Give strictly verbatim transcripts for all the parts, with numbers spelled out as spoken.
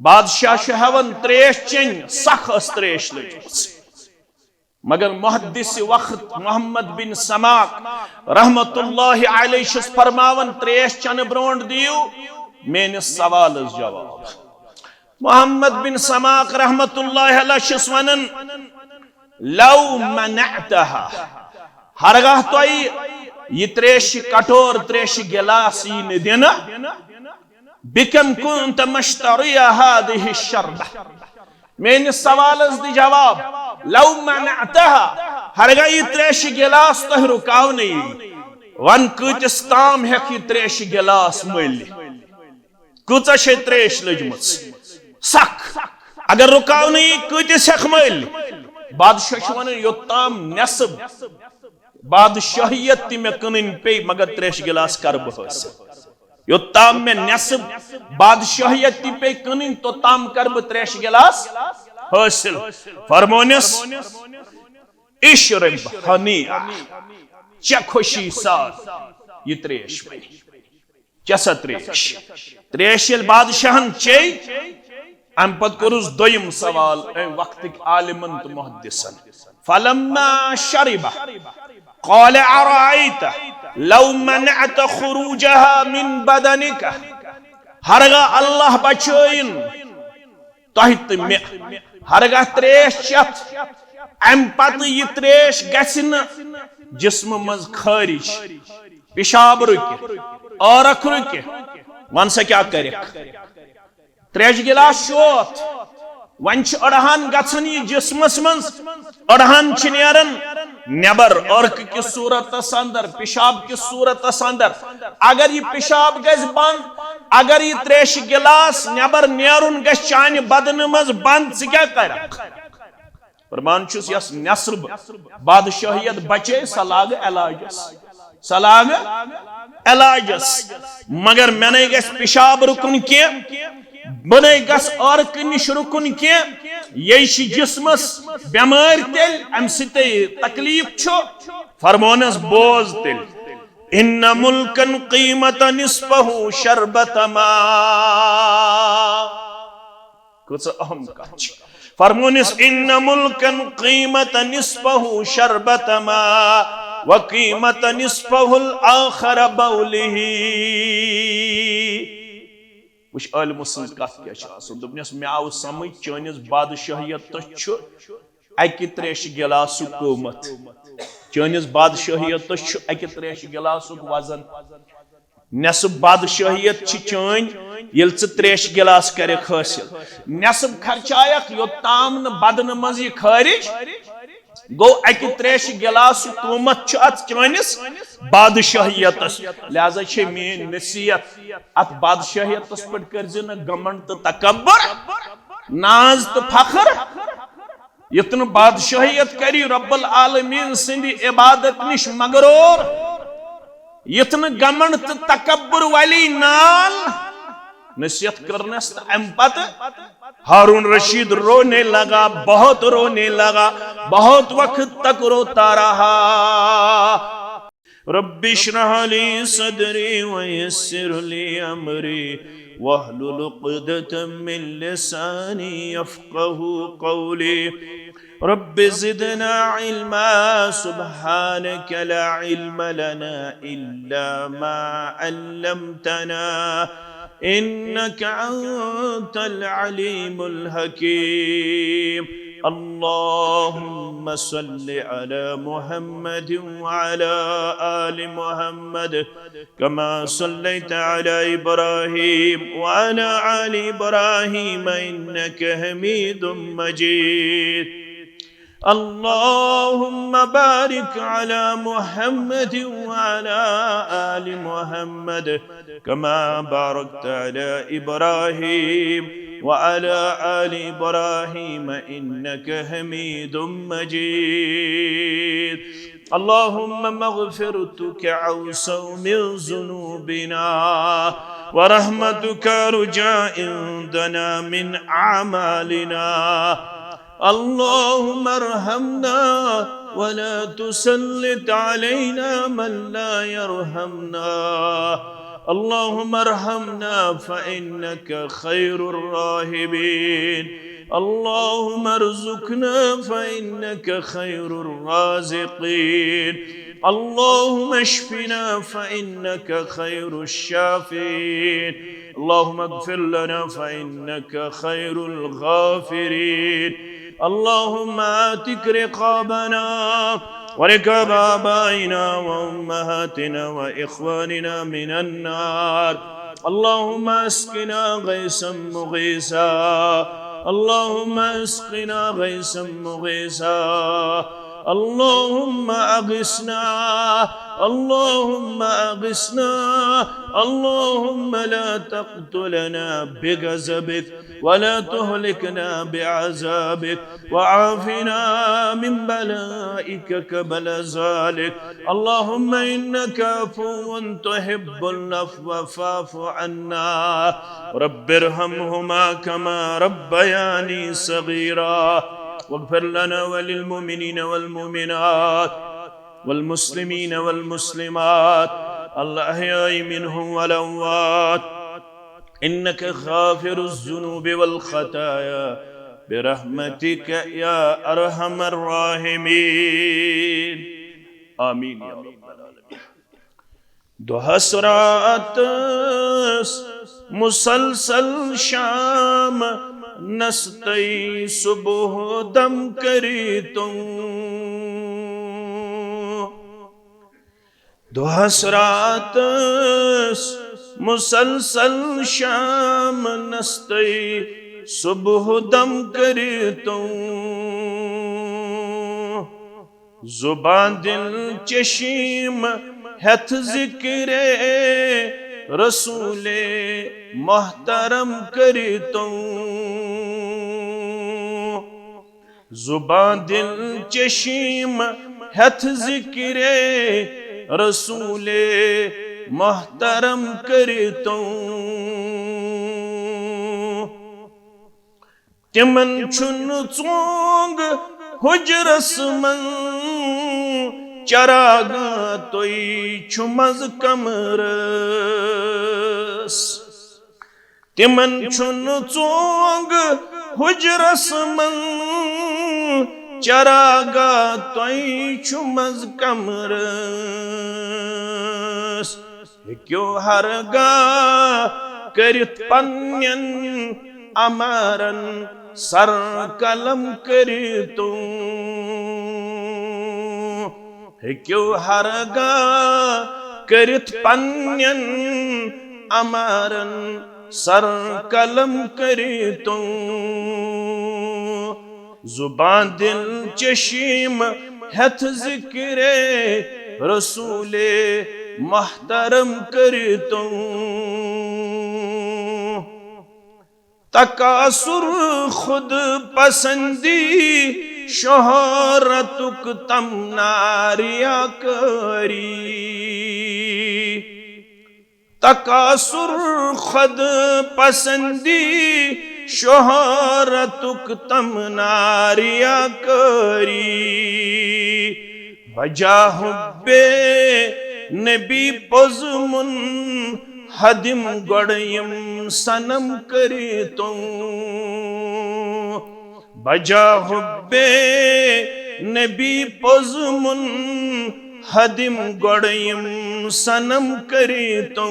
بادشاہ چھُ ہٮ۪وان ترٛیش چیٚنۍ، سخ ٲس ترٛیش لٔجمٕژ۔ مگر محدث وقت محمد بن سماک رحمت اللہ علیہ چھُس فرماوان، ترٛیش چٮ۪نہٕ برونٛٹھ دِیِو میٲنِس سوالس جواب۔ محمد بن سماک رحمت اللہ علیہ چھُس ونان، لو منعتها، ہرگاہ تۄہہِ یہِ ترٛیشہِ کٹور، ترٛیشہِ گلاس یی نہٕ دِنہٕ، بکم كنت مشتري هذه الشربة؟ میٲنِس سوالس دِ جواب، لو منعتها، ہرگاہ یہِ ترٛیشہِ گلاس تۄہہِ رُکاونہٕ یی، ون کۭتِس تام ہٮ۪کھ یہِ ترٛیشہِ گلاس مٔلِتھ؟ کۭژاہ چھے ترٛیش لٔجمٕژ؟ سخ۔ اگر رُکاونہٕ یی، کۭتِس ہٮ۪کھ مٔلۍ؟ بادشاہ چھُ ونان، یوٚتام نٮ۪صٕب بادشاہیت تہِ مےٚ کٕنٕنۍ پیٚیہِ، مگر ترٛیشہِ گلاس کرٕ بہٕ حٲصِل۔ یوٚتام مےٚ نٮ۪صٕب بادشاہیت تہِ پیٚیہِ کٕنٕنۍ، توٚتام کرٕ بہٕ ترٛیشہِ گلاس حٲصِل۔ فرمونس، اشرب ہنیئا، چےٚ خوشی سان یہِ ترٛیش وۄنۍ۔ چےٚ سا ترٛیش۔ ترٛیش ییٚلہِ بادشاہن چیٚے، امہِ پتہٕ کوٚرُس دوٚیِم سوال أمۍ وقتٕکۍ عالمن تہٕ محدثن۔ فلما شرب قال أرأيت لو منعت خروجها من بدنك؟ ہرگاہ اللہ بچٲیِن تۄہہِ تہٕ مےٚ، ہرگاہ ترٛیش چٮ۪تھ، امہِ پتہٕ یہِ ترٛیش گژھِ نہٕ جسمہٕ منٛز خٲرج، پشاب رُکہِ، عٲرق رُکہِ، ون سا کیٛاہ کرکھ؟ ترٛیشہِ گلاس چھُ اوت، وۄنۍ چھِ أڑہان گژھان یہِ جسمس منٛز، أڑہان چھِ نیران نٮ۪بر، عٲرقہٕ کِس صورتس اندر، پشاب کِس صورتس اندر۔ اگر یہِ پشاب گژھِ بند، اگر یہِ ترٛیشہِ گلاس نٮ۪بر نیرُن گژھِ چانہِ بدنہٕ منٛز بند، ژٕ کیٛاہ کرکھ؟ فرمان چھُس، یس نٮ۪صٕب بادشاہیت بچے، سۄ لاگہٕ علاجس، سۄ لاگہٕ علاجس۔ مگر مےٚ نے گژھِ پشاب رُکُن کینٛہہ، بہٕ نے گژھٕ عٲرقہٕ نِش رُکُن کینٛہہ۔ یے چھِ جسمس بٮ۪مٲرۍ تیٚلہِ، امہِ سۭتۍ تکلیف چھُ۔ فرمونس، بوز تیٚلہِ، ان ملکا قیمت نصفه شربة ماء۔ کۭژاہ اہم کتھ چھِ۔ فرمونس، ان ملکا قیمت نصفه شربة ماء وقیمت نصفه الآخر بوله۔ وٕچھ، عٲلمہٕ سٕنٛز کتھ کیٛاہ چھِ آسان۔ دوٚپنس، مےٚ آو سمجھ، چٲنِس بادشاہیتس چھُ اکہِ ترٛیشہِ گلاسُک قۭمتھ، چٲنِس بادشاہیتس چھُ اکہِ ترٛیشہِ گلاسُک وزن۔ نٮ۪صٕب بادشٲہیت چھِ چٲنۍ، ییٚلہِ ژٕ ترٛیشہِ گِلاس کرکھ حٲصِل۔ نٮ۪صٕب خرچایکھ، یوٚتام نہٕ بدنہٕ منٛز یہِ خٲرج گوٚو۔ اَکہِ ترٛیشہِ گِلاسُک قۭمتھ چھُ اَتھ چٲنِس بادشٲہیتس۔ لہذا چھے میٲنۍ نصیحت، اَتھ بادشٲہیتس پٮ۪ٹھ کٔرزِ نہٕ گمنڈ تہٕ تکبر، ناز تہٕ فخر۔ یُتھ نہٕ بادشٲہیت کری رب العالمین سٕنٛدِ عبادت نِش مغرور، یُتھ نہٕ گمنڈ تہٕ تکبر والی نال۔ نصیحت کٔرنس تہٕ امہِ پتہٕ ہارون رشید رونے لگا، بہت رونے لگا، بہت وقت تک روتا رہا۔ رب اشرح لي صدري ويسر لي أمري واحلل عقدة من لساني يفقه قولي. رب زدنا علما، سبحانك لا علم لنا إلا ما علمتنا، إنك أنت العليم الحكيم. اللهم صل على محمد وعلى آل محمد كما صليت على إبراهيم وعلى آل إبراهيم إنك حميد مجيد. اللهم بارك على محمد وعلى آل محمد كما باركت على إبراهيم وعلى آل إبراهيم إنك حميد مجيد. اللهم مغفرتك أوسع من ذنوبنا، ورحمتك أرجى عندنا من أعمالنا. اللهم ارحمنا ولا تسلط علينا من لا يرحمنا. اللهم ارحمنا فإنك خير الراحمين. اللهم ارزقنا فإنك خير الرازقين. اللهم اشفنا فإنك خير الشافين. اللهم اغفر لنا فإنك خير الغافرين. اللهم اعتق رقابنا ورقاب آبائنا وأمهاتنا وإخواننا من النار. اللهم اسقنا غيثا مغيثا. اللهم اسقنا غيثا مغيثا. اللهم أغثنا. اللهم أغثنا. اللهم لا تقتلنا بغضبك ولا تهلكنا بعذابك وعافنا من بلائك قبل ذلك. اللهم إنك عفو تحب العفو فاعف عنا. رب ارحمهما كما ربياني صغيرا. واغفر لنا وللمؤمنين والمؤمنات والمسلمين والمسلمات الأحياء منهم والأموات إنك غافر الذنوب والخطايا برحمتك يا أرحم الراحمين. آمين يا رب العالمين. دۄہس راتس مسلسل شام نستَے صبح دم کٔرِتو۔ دۄہس راتس مسلسل شام نستَے صبح دم کٔرِتو۔ زبان دل چشیم ہیتھ ذکر رسول محترم کٔرِتو۔ زبان دل چشیم ہیتھ ذکر رسول محترم کٔرِتو۔ تِمن چھُنہٕ ژونگ حجرس منٛز چراغ، تُہۍ چھِو منٛز کمرس۔ تِمن چھُنہٕ ژونگ حجرس منٛز چراغ، تُہۍ چھِو منٛز کمرس۔ ہیٚکِو ہرگاہ کٔرِتھ پننٮ۪ن امارن سر قلم کٔرِتو۔ ہیٚکِو ہرگاہ کٔرِتھ پننٮ۪ن امارن سر قلم کٔرِتو۔ زبان دل چشیم ہیتھ ذکر رسول محترم کٔرِتو۔ تکاثر خود پسندی شہرتک تمنا ریاکاری۔ تکاثر خود پسندی شہرتک تمنا ریاکاری۔ بجا حب نبی پوٚز منحدم گۄڈٕ یِم صنم کٔرِتو۔ بجا حب نبی پوٚز منحدم گۄڈٕ یِم صنم کٔرِتو۔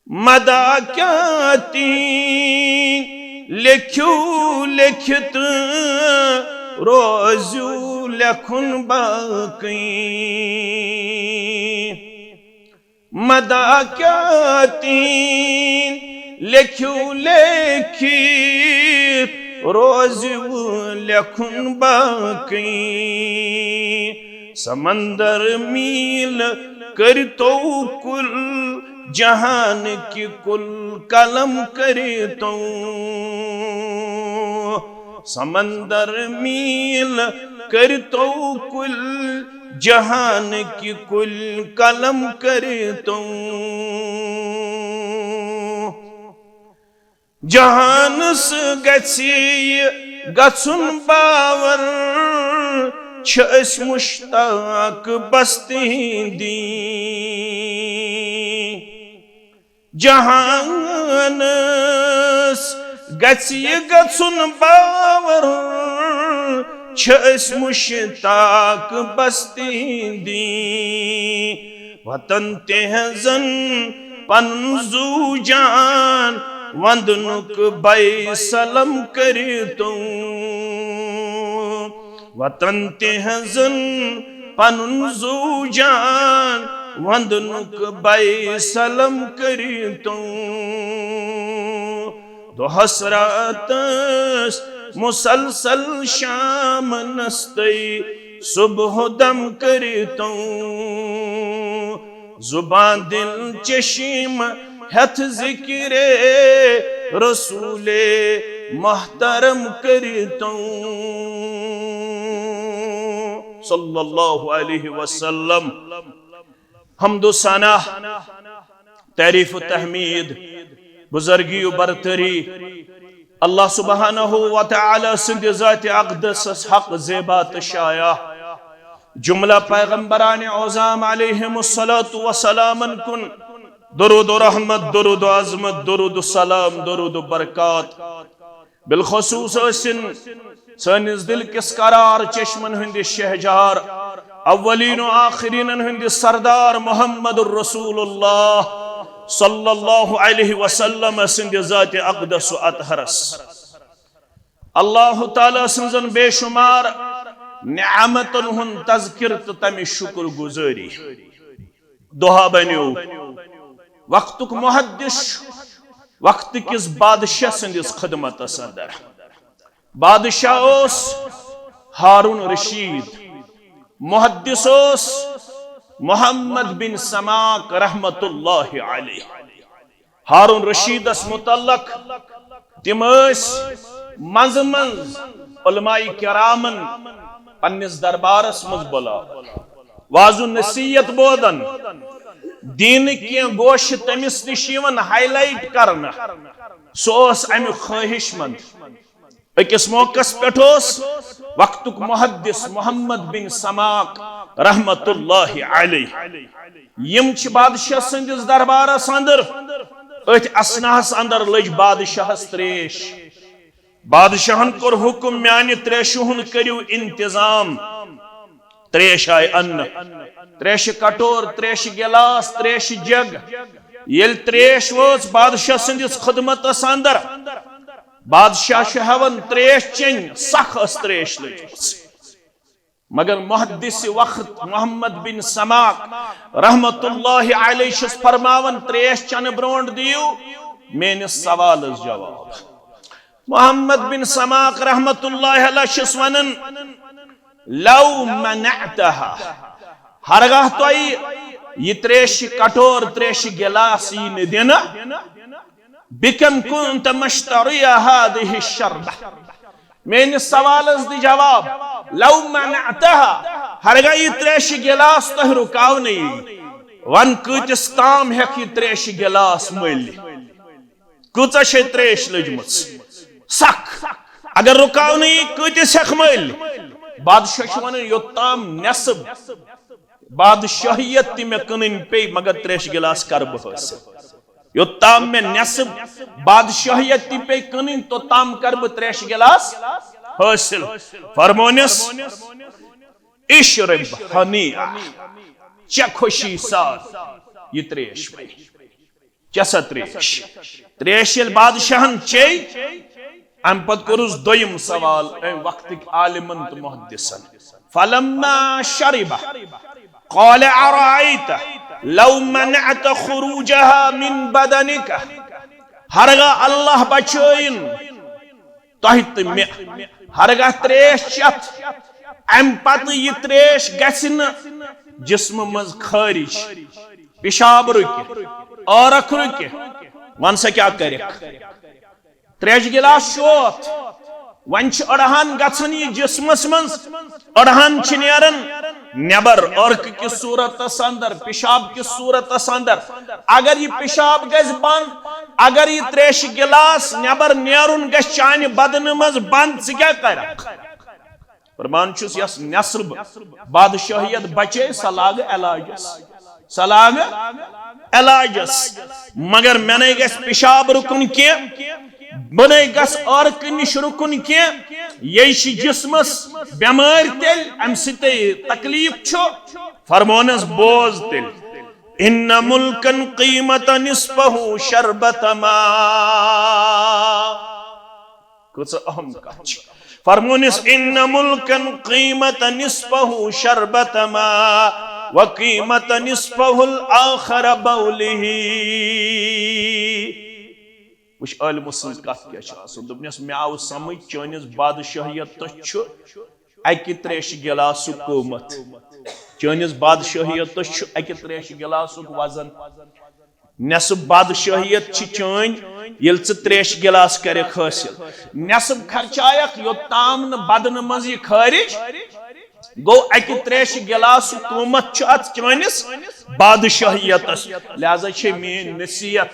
مدا کیا تین لیکھِو لیکھِتھ روزِو لیکھُن باقی۔ مدا کیا تین لیکھِو لیکھِتھ روزِو لیکھُن باقی۔ سمندر میل کٔرِتو کُل جہان کہِ کُل قلم کٔرِتو۔ سمندر میل کٔرِتو کُل جہان کہِ کُل قلم کٔرِتو۔ جہانس گژھِ یہِ گژھُن باور، چھِ أسۍ مشتاق بس تِہِنٛدی۔ جہانس گژھِ یہِ گژھُن باور، چھِ أسۍ مشتاق بس تِہِنٛدی۔ وطن تِہنٛزن پنُن زُو جان، وندنُک بیسلم کٔرِتو۔ وطن تِہنٛزن پنُن زُو جان، وندنُک بیسلم کٔرِتو۔ دۄہس راتس مسلسل شامنس تہٕ صبح دم کٔرِتو۔ زبان دل چشم ہیتھ ذکر رسول محترم کٔرِتو۔ صلی اللہ علیہ وسلم۔ حمد و ثنا، تعریف و تحمید، بزرگی و برتری، اللہ سبحانہ و تعالی سٕنٛدِ ذاتِ اقدسس حق زیبا تہٕ شایع۔ جملہ پیغمبران عظام علیہم الصلوۃ والسلامن کُن درود و رحمت، درود و عظمت، درود و سلام، درود و برکات۔ بالخصوص ٲسِن سٲنِس دِل کِس قرار چشمن ہٕنٛدِ شہجار، اولین و آخرینن ہٕنٛدِ سردار محمد رسول اللہ صلی اللہ علیہ وسلم سٕنٛدِ ذاتِ اقدس و اطہرس۔ اللہ تعالیٰ سٕنٛزن بے شمار نعمتن ہُنٛد تذکر تہٕ تمِچ شکر گزٲری۔ دۄہا بنیو وقتُک محدث چھُ وقتہٕ کِس بادشاہ سٕنٛدِس خدمتس اندر۔ بادشاہ اوس ہارون رشید، محدث اوس محمد بن سماک رحمت اللہ علیہ۔ ہارون رشیدس متعلق تِم ٲسۍ منٛزٕ منٛزٕ علماء کرامن پننِس دربارس منٛز بُلاوان، وعظ و نصیحت بوزان، دیٖنٕکۍ کینٛہہ گوشہِ تٔمِس نِش یِوان highlight کرنہٕ۔ سُہ اوس امیُک خٲہِش مند۔ أکِس موقعس پٮ۪ٹھ اوس وقتُک محدث محمد بن سماک رحمت اللہ علیہ۔ یِم چھِ بادشاہ سٕنٛدِس دربارس اندر۔ أتھۍ اثناہس اندر لٔج بادشاہس تریش۔ بادشاہن کوٚر حکم، میانہِ تریشہِ ہُنٛد کٔرِو انتظام۔ تریش آیہِ اننہٕ۔ تریشہِ کٹور، تریشہِ گلاس، تریشہِ جگ۔ ییٚلہِ تریش وٲژ بادشاہ سٕنٛدِس خدمتس اندر، بادشاہ چھُ ہٮ۪وان تریش چیٚنۍ، سخ ٲس تریش لٔجمٕژ۔ مگر محدث وقت محمد بن سماک رحمت اللہ علیہ چھُس فرماوان، تریش چنہٕ برونٹھ دِیِو میٲنِس سوالس جواب۔ محمد بن سماک رحمت اللہ علیہ چھُس ونان، لو منعتها، ہرگاہ تۄہہِ یہِ تریشہِ کٹور، تریشہِ گلاس یی نہٕ دِنہٕ، بکم كنت مشتري هذه الشربة؟ میٲنِس سوالس دِ جواب، لو منعتها، ہرگاہ یہِ تریشہِ گلاس تۄہہِ رُکاونہٕ یی، ون کۭتِس تام ہیٚکھ یہِ تریشہِ گلاس مٔلِتھ؟ کۭژاہ چھے تریش لٔجمٕژ؟ سخ۔ اگر رُکاونہٕ یی، کۭتِس ہیٚکھ مٔلۍ؟ بادشاہ چھُ ونان، یوٚتام نصف بادشاہیت تہِ مےٚ کٕنٕنۍ پیٚیہِ، مگر تریشہِ گلاس کرٕ بہٕ حٲصِل۔ یوٚتام مےٚ نصف بادشاہیت تہِ پیٚیہِ کٕنٕنۍ، توٚتام کرٕ بہٕ تریشہِ گلاس حٲصِل۔ فرمونس، اشرب ہنیئا، چےٚ خوشی سان یہِ تریش وۄنۍ۔ چےٚ سا تریش۔ تریش ییٚلہِ بادشاہن چیٚے، امہِ پتہٕ کوٚرُس دوٚیِم سوال امہِ وقتٕکۍ عالمن تہٕ محدثن۔ فلما شرب قال أرأيت لو منعت خروجها من بدنك؟ ہرگاہ اللہ بچٲیِن تۄہہِ تہٕ مےٚ، ہرگاہ تریش چٮ۪تھ، امہِ پتہٕ یہِ تریش گژھِ نہٕ جسمہٕ منٛز خٲرج، پِشاب رُکہِ، عٲرق رُکہِ، ون سا کیٛاہ کرکھ؟ تریشہِ گلاس چھُ اوتھ، وۄنۍ چھِ أڑہان گژھان یہِ جسمس منٛز، أڑہان چھِ نیران نٮ۪بر، عرق کِس صورتس اندر، پِشاب کِس صورتس اندر۔ اگر یہِ پِشاب گژھِ بند، اگر یہِ تریشہِ گلاس نٮ۪بر نیرُن گژھِ چانہِ بدنہٕ منٛز بند، ژٕ کیٛاہ کرکھ؟ فرمان چھُس، یۄس نصب بادشاہیت بچے، سۄ لاگہٕ علاجس، سۄ لاگہٕ علاجس۔ مگر مےٚ نے گژھِ پیشاب رُکُن کینٛہہ، بہٕ نے گژھٕ عٲرقہٕ نِش رُکُن کینٛہہ۔ یے چھِ جسمس بٮ۪مٲرۍ تیٚلہِ، امہِ سۭتۍ تکلیف چھُ۔ فرمونس، بوز تیٚلہِ، ان ملکن قیمت نصفہ شربت ما۔ کۭژاہ اہم کتھ چھِ۔ فرمونس، ان ملکن قیمت نصفہ شربت ما، و قیمت نصفہ الاخر بولہ۔ وٕچھ، عٲلمہٕ سٕنٛز کتھ کیٛاہ چھِ آسان۔ دوٚپنس، مےٚ آو سمجھ، چٲنِس بادشاہیتس چھُ اکہِ تریشہِ گلاسُک قۭمتھ۔ چٲنِس بادشٲہیتس چھُ اکہِ تریشہِ گلاسُک وزن۔ نصف بادشٲہیت چھِ چٲنۍ، ییٚلہِ ژٕ تریشہِ گلاس کرکھ حٲصِل۔ نصف خرچایکھ، یوٚتام نہٕ بدنہٕ منٛز یہِ خٲرج گوٚو۔ اکہِ تریشہِ گلاسُک قۭمتھ چھُ اتھ چٲنِس بادشٲہیتس۔ لہذا چھے میٲنۍ نصیحت،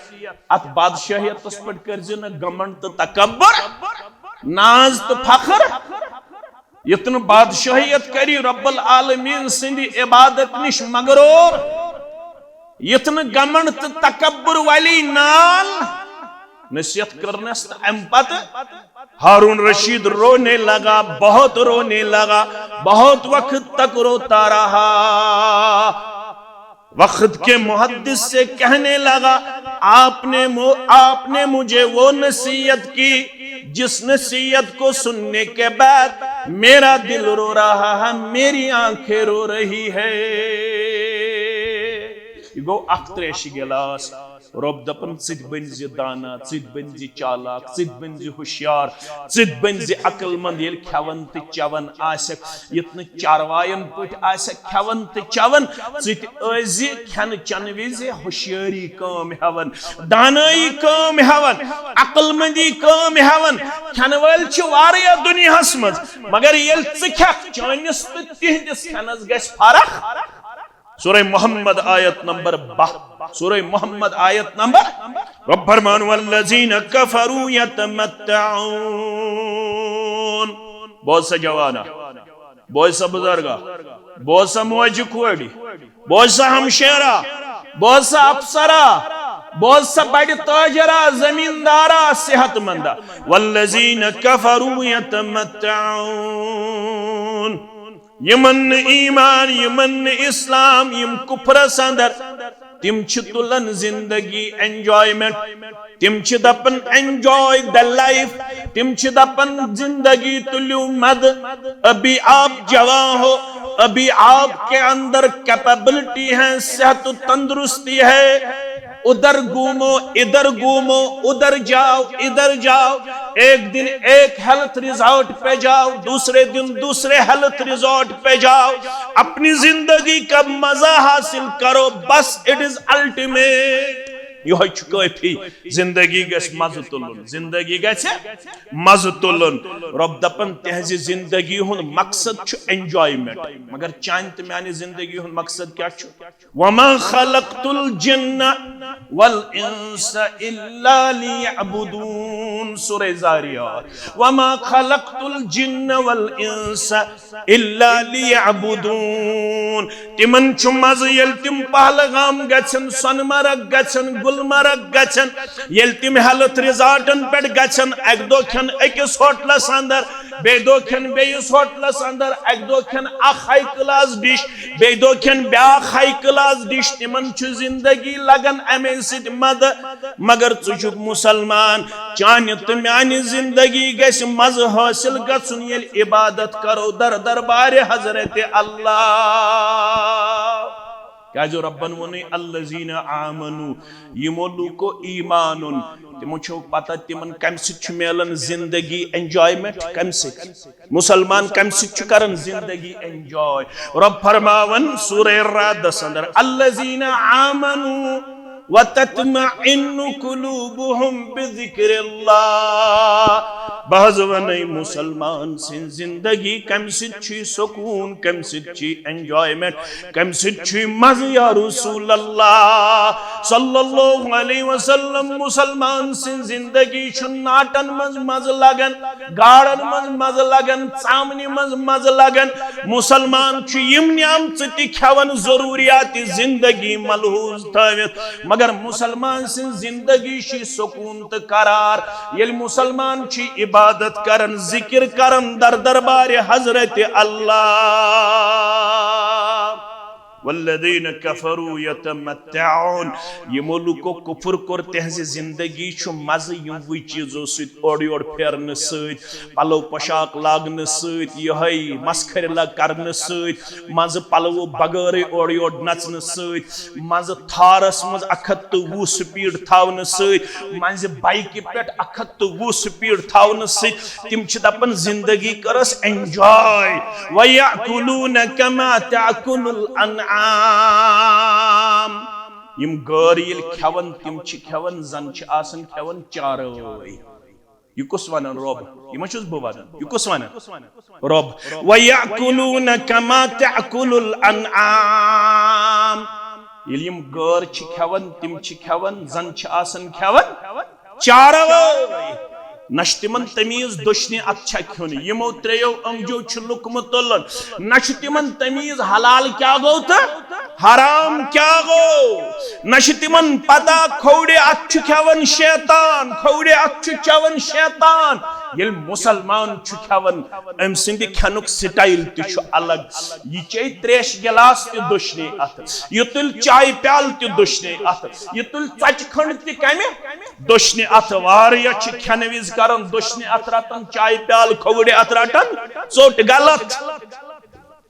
اتھ بادشٲہیتس پٮ۪ٹھ کٔرزِ نہٕ گمنڈ تہٕ تکبر، ناز تہٕ فخر۔ یُتھ نہٕ بادشٲہیت کری رب العالمین سٕنٛدِ عبادت نِش مغرور، یُتھ نہٕ گمنڈ تہٕ تکبر والی نال۔ نصیحت کرنس تہٕ امہِ پتہٕ ہارون رشید رونے لگا، بہت رونے لگا، بہت وقت تک روتا رہا۔ وقت کے محدث سے کہنے لگا، آپ نے مو-، آپ نے مجھے وہ نصیحت کی، جس نصیحت کو سننے کے بعد میرا دل رو رہا ہے، میری آنکھیں رو رہی ہے۔ یہِ گوٚو اکھ تریشہِ گلاس۔ رۄب دپان، ژٕ تہِ بٔنۍ زِ دانا، ژٕ تہِ بٔنۍ زِ چالاک، ژٕ تہِ بٔنۍ زِ ہوشیار، ژٕ تہِ بٔنۍ زِ عقل مند۔ ییٚلہِ کھٮ۪وان تہٕ چٮ۪وان آسکھ، یُتھ نہٕ چارواین پٲٹھۍ آسکھ کھٮ۪وان تہٕ چٮ۪وان، ژٕ تہِ ٲسۍ زِ کھٮ۪نہٕ چٮ۪نہٕ وِزِ ہوشیٲری کٲم ہٮ۪وان، دانٲیی کٲم ہٮ۪وان۔ عقل مندی کٲم ہٮ۪وان۔ کھٮ۪نہٕ وٲلۍ چھِ واریاہ دُنیاہس منٛز، مگر ییٚلہِ ژٕ کھٮ۪کھ، چٲنِس تہٕ تِہنٛدِس کھٮ۪نس گژھِ فرق۔ سورہ محمد آیت نمبر باہ۔ سورہ محمد آیت نمبر، رب فرمان، والذین کفروا یتمتعون۔ بوز سا جوانا، بوز سا بزرگا، بوز سا موج کھوڑی، بوز سا ہمشیرا، بوز سا افسرا، بوز سا بڑِ تاجرا، زمیندارا، صحت مندا۔ والذین کفروا یتمتعون۔ یمن نہٕ ایمان، یمن نہٕ اسلام، یم کفرس اندر، تم چھ تلان زندگی، enjoyment۔ تم چھ دپان، enjoy the life۔ تم چھ دپان، زندگی تلیو مزٕ۔ ابھی آپ جوان ہو، ابھی آپ کے اندر capability ہے، صحت و تندرستی ہے۔ ادھر گھومو، ادھر گھومو، ادھر جاؤ، ادھر جاؤ۔ ایک دن ایک ہیلتھ ریزارٹ پہ جاؤ، دوسرے دن دوسرے ہیلتھ ریزارٹ پہ جاؤ۔ اپنی زندگی کا مزہ حاصل کرو، بس، it is ultimate۔ یہوے چھُ کٲفی۔ زندگی گژھِ مزٕ تُلُن، زندگی گژھِ مزٕ تُلُن۔ رۄب دپان، تہنٛزِ زندگی ہُنٛد مقصد چھُ enjoyment، مگر چانہِ تہٕ میانہِ زندگی ہُنٛد مقصد کیٛاہ چھُ؟ وما خلقت الجن والانس الا لیعبدون۔ سورہ زاریات۔ وما خلقت الجن والانس الا لیعبدون۔ تمن چھُ مزٕ ییٚلہِ تِم پہلگام گژھن، سۄنہٕ مرگ گژھن، گلمرگ گژھن، ییٚلہِ تِم ہیلتھ ریزارٹن پٮ۪ٹھ گژھن، اکہِ دۄہ کھٮ۪ن أکِس ہوٹلس اندر، بیٚیہِ دۄہ کھٮ۪ن بیٚیِس ہوٹلس اندر، اکہِ دۄہ کھٮ۪ن اکھ ہائی کلاس ڈش، بیٚیہِ دۄہ کھٮ۪ن بیٛاکھ ہائی کلاس ڈش۔ تِمن چھُ زندگی لگان امے سۭتۍ مزٕ۔ مگر ژٕ چھُکھ مسلمان، چانہِ تہٕ میانہِ زندگی گژھِ مزٕ حٲصِل گژھُن، ییٚلہِ عبادت کرو در دربارِ حضرت اللہ۔ کیازِ ربن ووٚنُے، الذین آمنو، یِمو لوٗکو ایمان اوٚن، تِمو چھو پتہ تِمن کمہِ سۭتۍ چھُ میلان زندگی، enjoyment کمہِ سۭتۍ؟ مسلمان کمہِ سۭتۍ چھُ کران زندگی enjoy؟ رب فرماوان سورہ رعدس اندر، الذین آمنو، وتطمئن قلوبهم بذكر الله۔ بہٕ حظ وَنَے، مُسلمان سٕنٛز زِندگی کَمہِ سۭتۍ چھُے سکوٗن، کَمہِ سۭتۍ چھُے enjoyment، کَمہِ سۭتۍ چھُے مَزٕ یا رسول اللہ صلی اللہ علیہ وسلم؟ مُسلمان سٕنٛز زِندگی چھُ ناٹَن منٛز مَزٕ لَگان، گاڈن منٛز مَزٕ لَگان، ژامنہِ منٛز مَزٕ لَگان۔ مُسلمان چھُ یِم نعمژٕ تہِ کھٮ۪وان، ضروٗریات زِندگی ملحوظ تھٲوِتھ، مگر مُسلمان سٕنٛز زِندگی چھِ سکوٗن تہٕ قرار، ییٚلہِ مُسلمان چھِ عبادت کران، ذِکِر کران در دربارِ حضرت اللہ۔ والذین کفروا یتمتعون، یِمو لُکو کُفُر کوٚر، تِہنٛزِ زِندگی چھُ مَزٕ یِموٕے چیٖزو سۭتۍ اورٕ یورٕ پھیرنہٕ سۭتۍ، پَلو پۄشاک لاگنہٕ سۭتۍ، یِہوٚے مسخرِ لگ کرنہٕ سۭتۍ، منٛزٕ پَلوو بغٲرٕے اورٕ یورٕ نژنہٕ سۭتۍ، منٛزٕ تھارس منٛز اَکھ ہَتھ تہٕ وُہ speed تھاونہٕ سۭتۍ، منٛزٕ بایکہِ پٮ۪ٹھ اَکھ ہَتھ تہٕ وُہ speed تھاونہٕ سۭتۍ، تِم چھِ دَپان زِندگی کٔرٕس enjoy۔ وَيَأْكُلُونَ كَمَا تَأْكُلُ الْأَنْعَامُ۔ یِم غٲر ییٚلہِ کھٮ۪وان، تِم چھِ کھٮ۪وان زَن چھِ آسان کھٮ۪وان چاروٲے۔ یہِ کُس وَنان؟ رۄب۔ یہِ ما چھُس بہٕ وَنان؟ یہِ کُس وَنان؟ رۄب۔ وَيَأْكُلُونَ كَمَا تَأْكُلُ الْأَنْعَامُ۔ ییٚلہِ یِم غٲر چھِ کھٮ۪وان، تِم چھِ کھٮ۪وان زَن چھِ آسان کھٮ۪وان چاروٲے۔ نہ چھُ تِمن تمیٖز دٔچھنہِ اَتھٕ چھا کھیوٚن، یِمو ترٛیٚیو أنٛگجو چھُ لُقمہٕ تُلُن، نہ چھُ تِمن تمیٖز حلال کیٛاہ گوٚو تہٕ حرام کیٛاہ گوٚو، نہ چھُ تِمن پتہ کھوورِ اَتھٕ چھُ کھٮ۪وان شیطان، کھوورِ اَتھٕ چھُ چٮ۪وان شیطان۔ ییٚلہِ مُسلمان چھُ کھٮ۪وان، أمۍ سٕنٛدِ کھٮ۪نُک style تہِ چھُ الگ۔ یہِ چیٚیہِ ترٛیشہِ گِلاس تہِ دٔچھنہِ اَتھٕ، یہِ تُلہِ چایہِ پیالہٕ تہِ دٔچھنہِ اَتھٕ، یہِ تُلہِ ژۄچہِ کھٔنٛڈ تہِ کَمہِ؟ دٔچھنہِ اَتھٕ۔ واریاہ چھِ کھٮ۪نہٕ وِزِ کران دٔچھنہِ اَتھٕ رَٹان چایہِ پیالہٕ، کھوورِ اَتھٕ رَٹان ژوٚٹ۔ غلط۔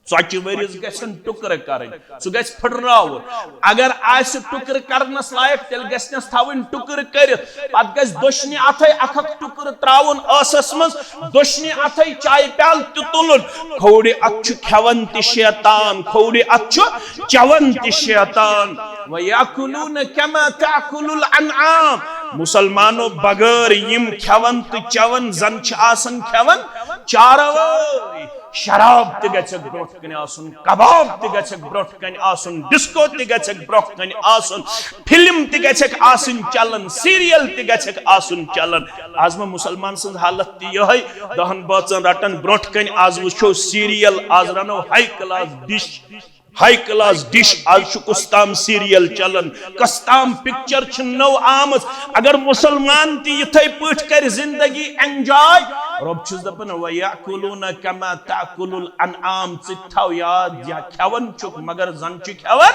ژۄچہِ ؤرِس گژھن ٹُکرٕ کرٕنۍ، سُہ گژھِ پھٕٹراوُن۔ اگر آسہِ ٹُکرٕ کرنس لایق، تیٚلہِ گژھنس تھاوٕنۍ ٹُکرٕ کٔرِتھ۔ پتہٕ گژھِ دٔچھنہِ اَتھے اکھ اکھ ٹُکرٕ تراوُن ٲسس منٛز، دٔچھنہِ اَتھے چایہِ پیالہٕ تہِ تُلُن۔ کھوورِ اَتھٕ چھُ کھٮ۪وان تہِ شیطان، کھوورِ اَتھٕ چھُ چٮ۪وان تہِ شیطان۔ وَيَأْكُلُونَ كَمَا تَأْكُلُ الْأَنْعَامُ۔ مُسلمانو، بغٲر یِم کھٮ۪وان تہٕ چٮ۪وان زَن چھِ آسان کھٮ۪وان چاروٲے۔ شراب تہِ گژھٮ۪کھ برونٛٹھ کنہِ آسُن، کباب تہِ گژھٮ۪کھ برونٛٹھ کنہِ آسُن، ڈسکو تہِ گژھٮ۪کھ برونٛٹھ کنہِ آسُن، فلم تہِ گژھٮ۪کھ آسٕنۍ چلان، سیریل تہِ گژھٮ۪کھ آسُن چلان۔ آز ما مُسلمان سٕنٛز حالت تہِ یِہوٚے؟ دَہَن بٲژَن رَٹان برونٛٹھ کنہِ، آز وٕچھو سیریل، آز رَنو high class dish، high class dish۔ آز چھُ کُس تام سیریل چلان، کۄس تام پکچر چھِ نٔو آمٕژ۔ اگر مُسلمان تہِ یِتھے پٲٹھۍ کرِ زندگی enjoy، رۄب چھُس دپان، وَيَأْكُلُونَ كَمَا تَأْكُلُ الْأَنْعَامُ۔ ژٕ تہِ تھاو یاد، یا کھٮ۪وان چھُکھ، مگر زن چھُ کھٮ۪وان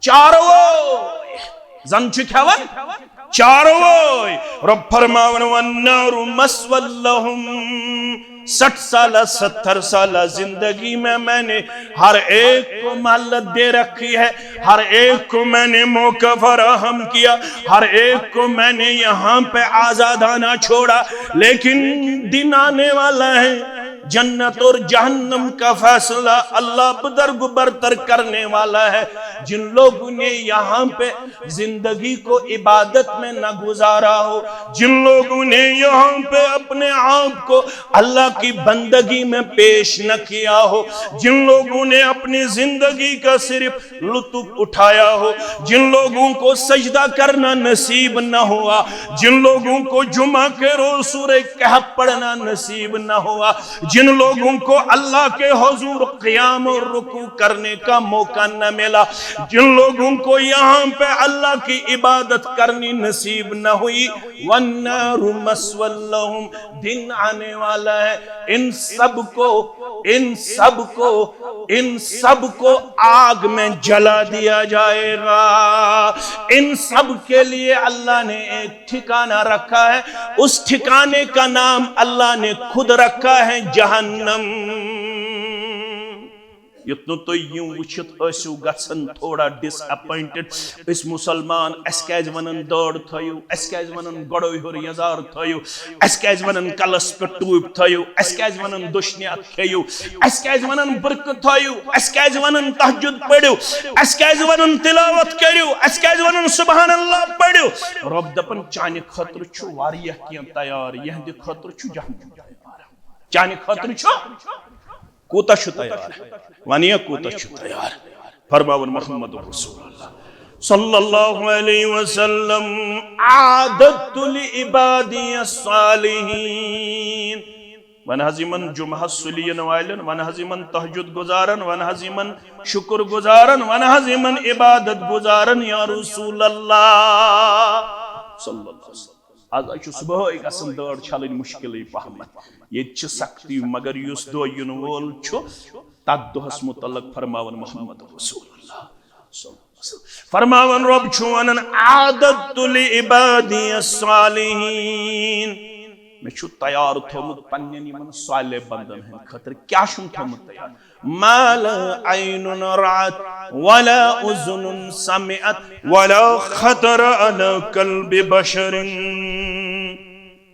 چاروٲے، زن چھُ کھٮ۪وان چاروٲے۔ رۄب فرماوان، وَالنَّارُ مَثْوًى لَهُمْ۔ سٹھ سالہ، ستر سالہ زندگی میں میں نے ہر ایک کو مہلت دے رکھی ہے، ہر ایک کو میں نے موقع فراہم کیا، ہر ایک کو میں نے یہاں پہ آزادانہ چھوڑا، لیکن دن آنے والا ہے، جنت اور جہنم کا فیصلہ اللہ بدرگ برتر کرنے والا ہے۔ جن لوگوں نے یہاں پہ زندگی کو عبادت میں نہ گزارا ہو، جن لوگوں نے یہاں پہ اپنے آپ کو اللہ کی بندگی میں پیش نہ کیا ہو، جن لوگوں نے اپنی زندگی کا صرف لطف اٹھایا ہو، جن لوگوں کو سجدہ کرنا نصیب نہ ہوا، جن لوگوں کو جمعہ کے روز سورہ کہف پڑھنا نصیب نہ ہوا، جن لوگوں کو اللہ کے حضور قیام اور رکوع کرنے کا موقع نہ ملا، جن لوگوں کو یہاں پہ اللہ کی عبادت کرنی نصیب نہ ہوئی، والنار مثوی لہم، دن آنے والا ہے، ان سب کو، ان سب کو، ان سب کو آگ میں جلا دیا جائے گا۔ ان سب کے لیے اللہ نے ایک ٹھکانہ رکھا ہے، اس ٹھکانے کا نام اللہ نے خود رکھا ہے جہنم۔ یُتھ نہٕ تُہۍ یِم وٕچھِتھ ٲسِو گژھان تھوڑا ڈس اپوینٹڈ۔ أسۍ مُسلمان، اَسہِ کیٛازِ وَنان دٲڑ تھٲیِو؟ اَسہِ کیٛازِ وَنان گۄڈَو ہیوٚر یَزار تھٲیِو؟ اَسہِ کیٛازِ وَنان کَلَس پٮ۪ٹھ ٹوٗپۍ تھٲیِو؟ اَسہِ کیٛازِ وَنان دٔچھنہِ اَتھٕ کھیٚیِو؟ اَسہِ کیٛازِ وَنان بُرقہٕ تھٲیِو؟ اَسہِ کیٛازِ وَنان تہجد پٔرِو؟ اَسہِ کیٛازِ وَنان تِلاوت کٔرِو؟ اَسہِ کیٛازِ وَنان سبحان اللہ پٔرِو؟ رۄب دَپان، چانہِ خٲطرٕ چھُ واریاہ کینٛہہ تیار، یِہنٛدِ خٲطرٕ چھُ جہنم تیار۔ چانہِ خٲطرٕ چھُ کوٗتاہ چھُ تیار؟ وَنیا کوٗتاہ چھُ تیار؟ فرماوُن محمد رسول اللہ صلی اللہ علیہ وسلم، اعددت لعبادی الصالحین۔ وَن حظ یِمن جمعہ سُلہِ یِنہٕ والٮ۪ن، وَن حظ یِمن تہجد گزارن، وَن حظ یِمن شکر گزارن، وَن حظ یِمن عبادت گزارن، یا رسول اللہ صلی اللہ علیہ وسلم۔ آز حظ چھُ صبحٲے گژھان دٲڑ چھلٕنۍ مُشکِلٕے پہمتھ۔ ییٚتہِ چھِ سختی، مگر یُس دۄہ یِنہٕ وول چھُ، تتھ دۄہس متعلق فرماوان محمد رسول اللہ صلی اللہ علیہ وسلم۔ فرماوان رۄب چھُ ونان، اعددت لعبادی الصالحین، مےٚ چھُ تیار تھوٚومُت پننٮ۪ن یِمن صالح بندن ہٕنٛدِ خٲطرٕ۔ کیٛاہ چھُم تھوٚومُت تیار؟ ما لا عین رأت ولا اذن سمعت ولا خطر على قلب بشر۔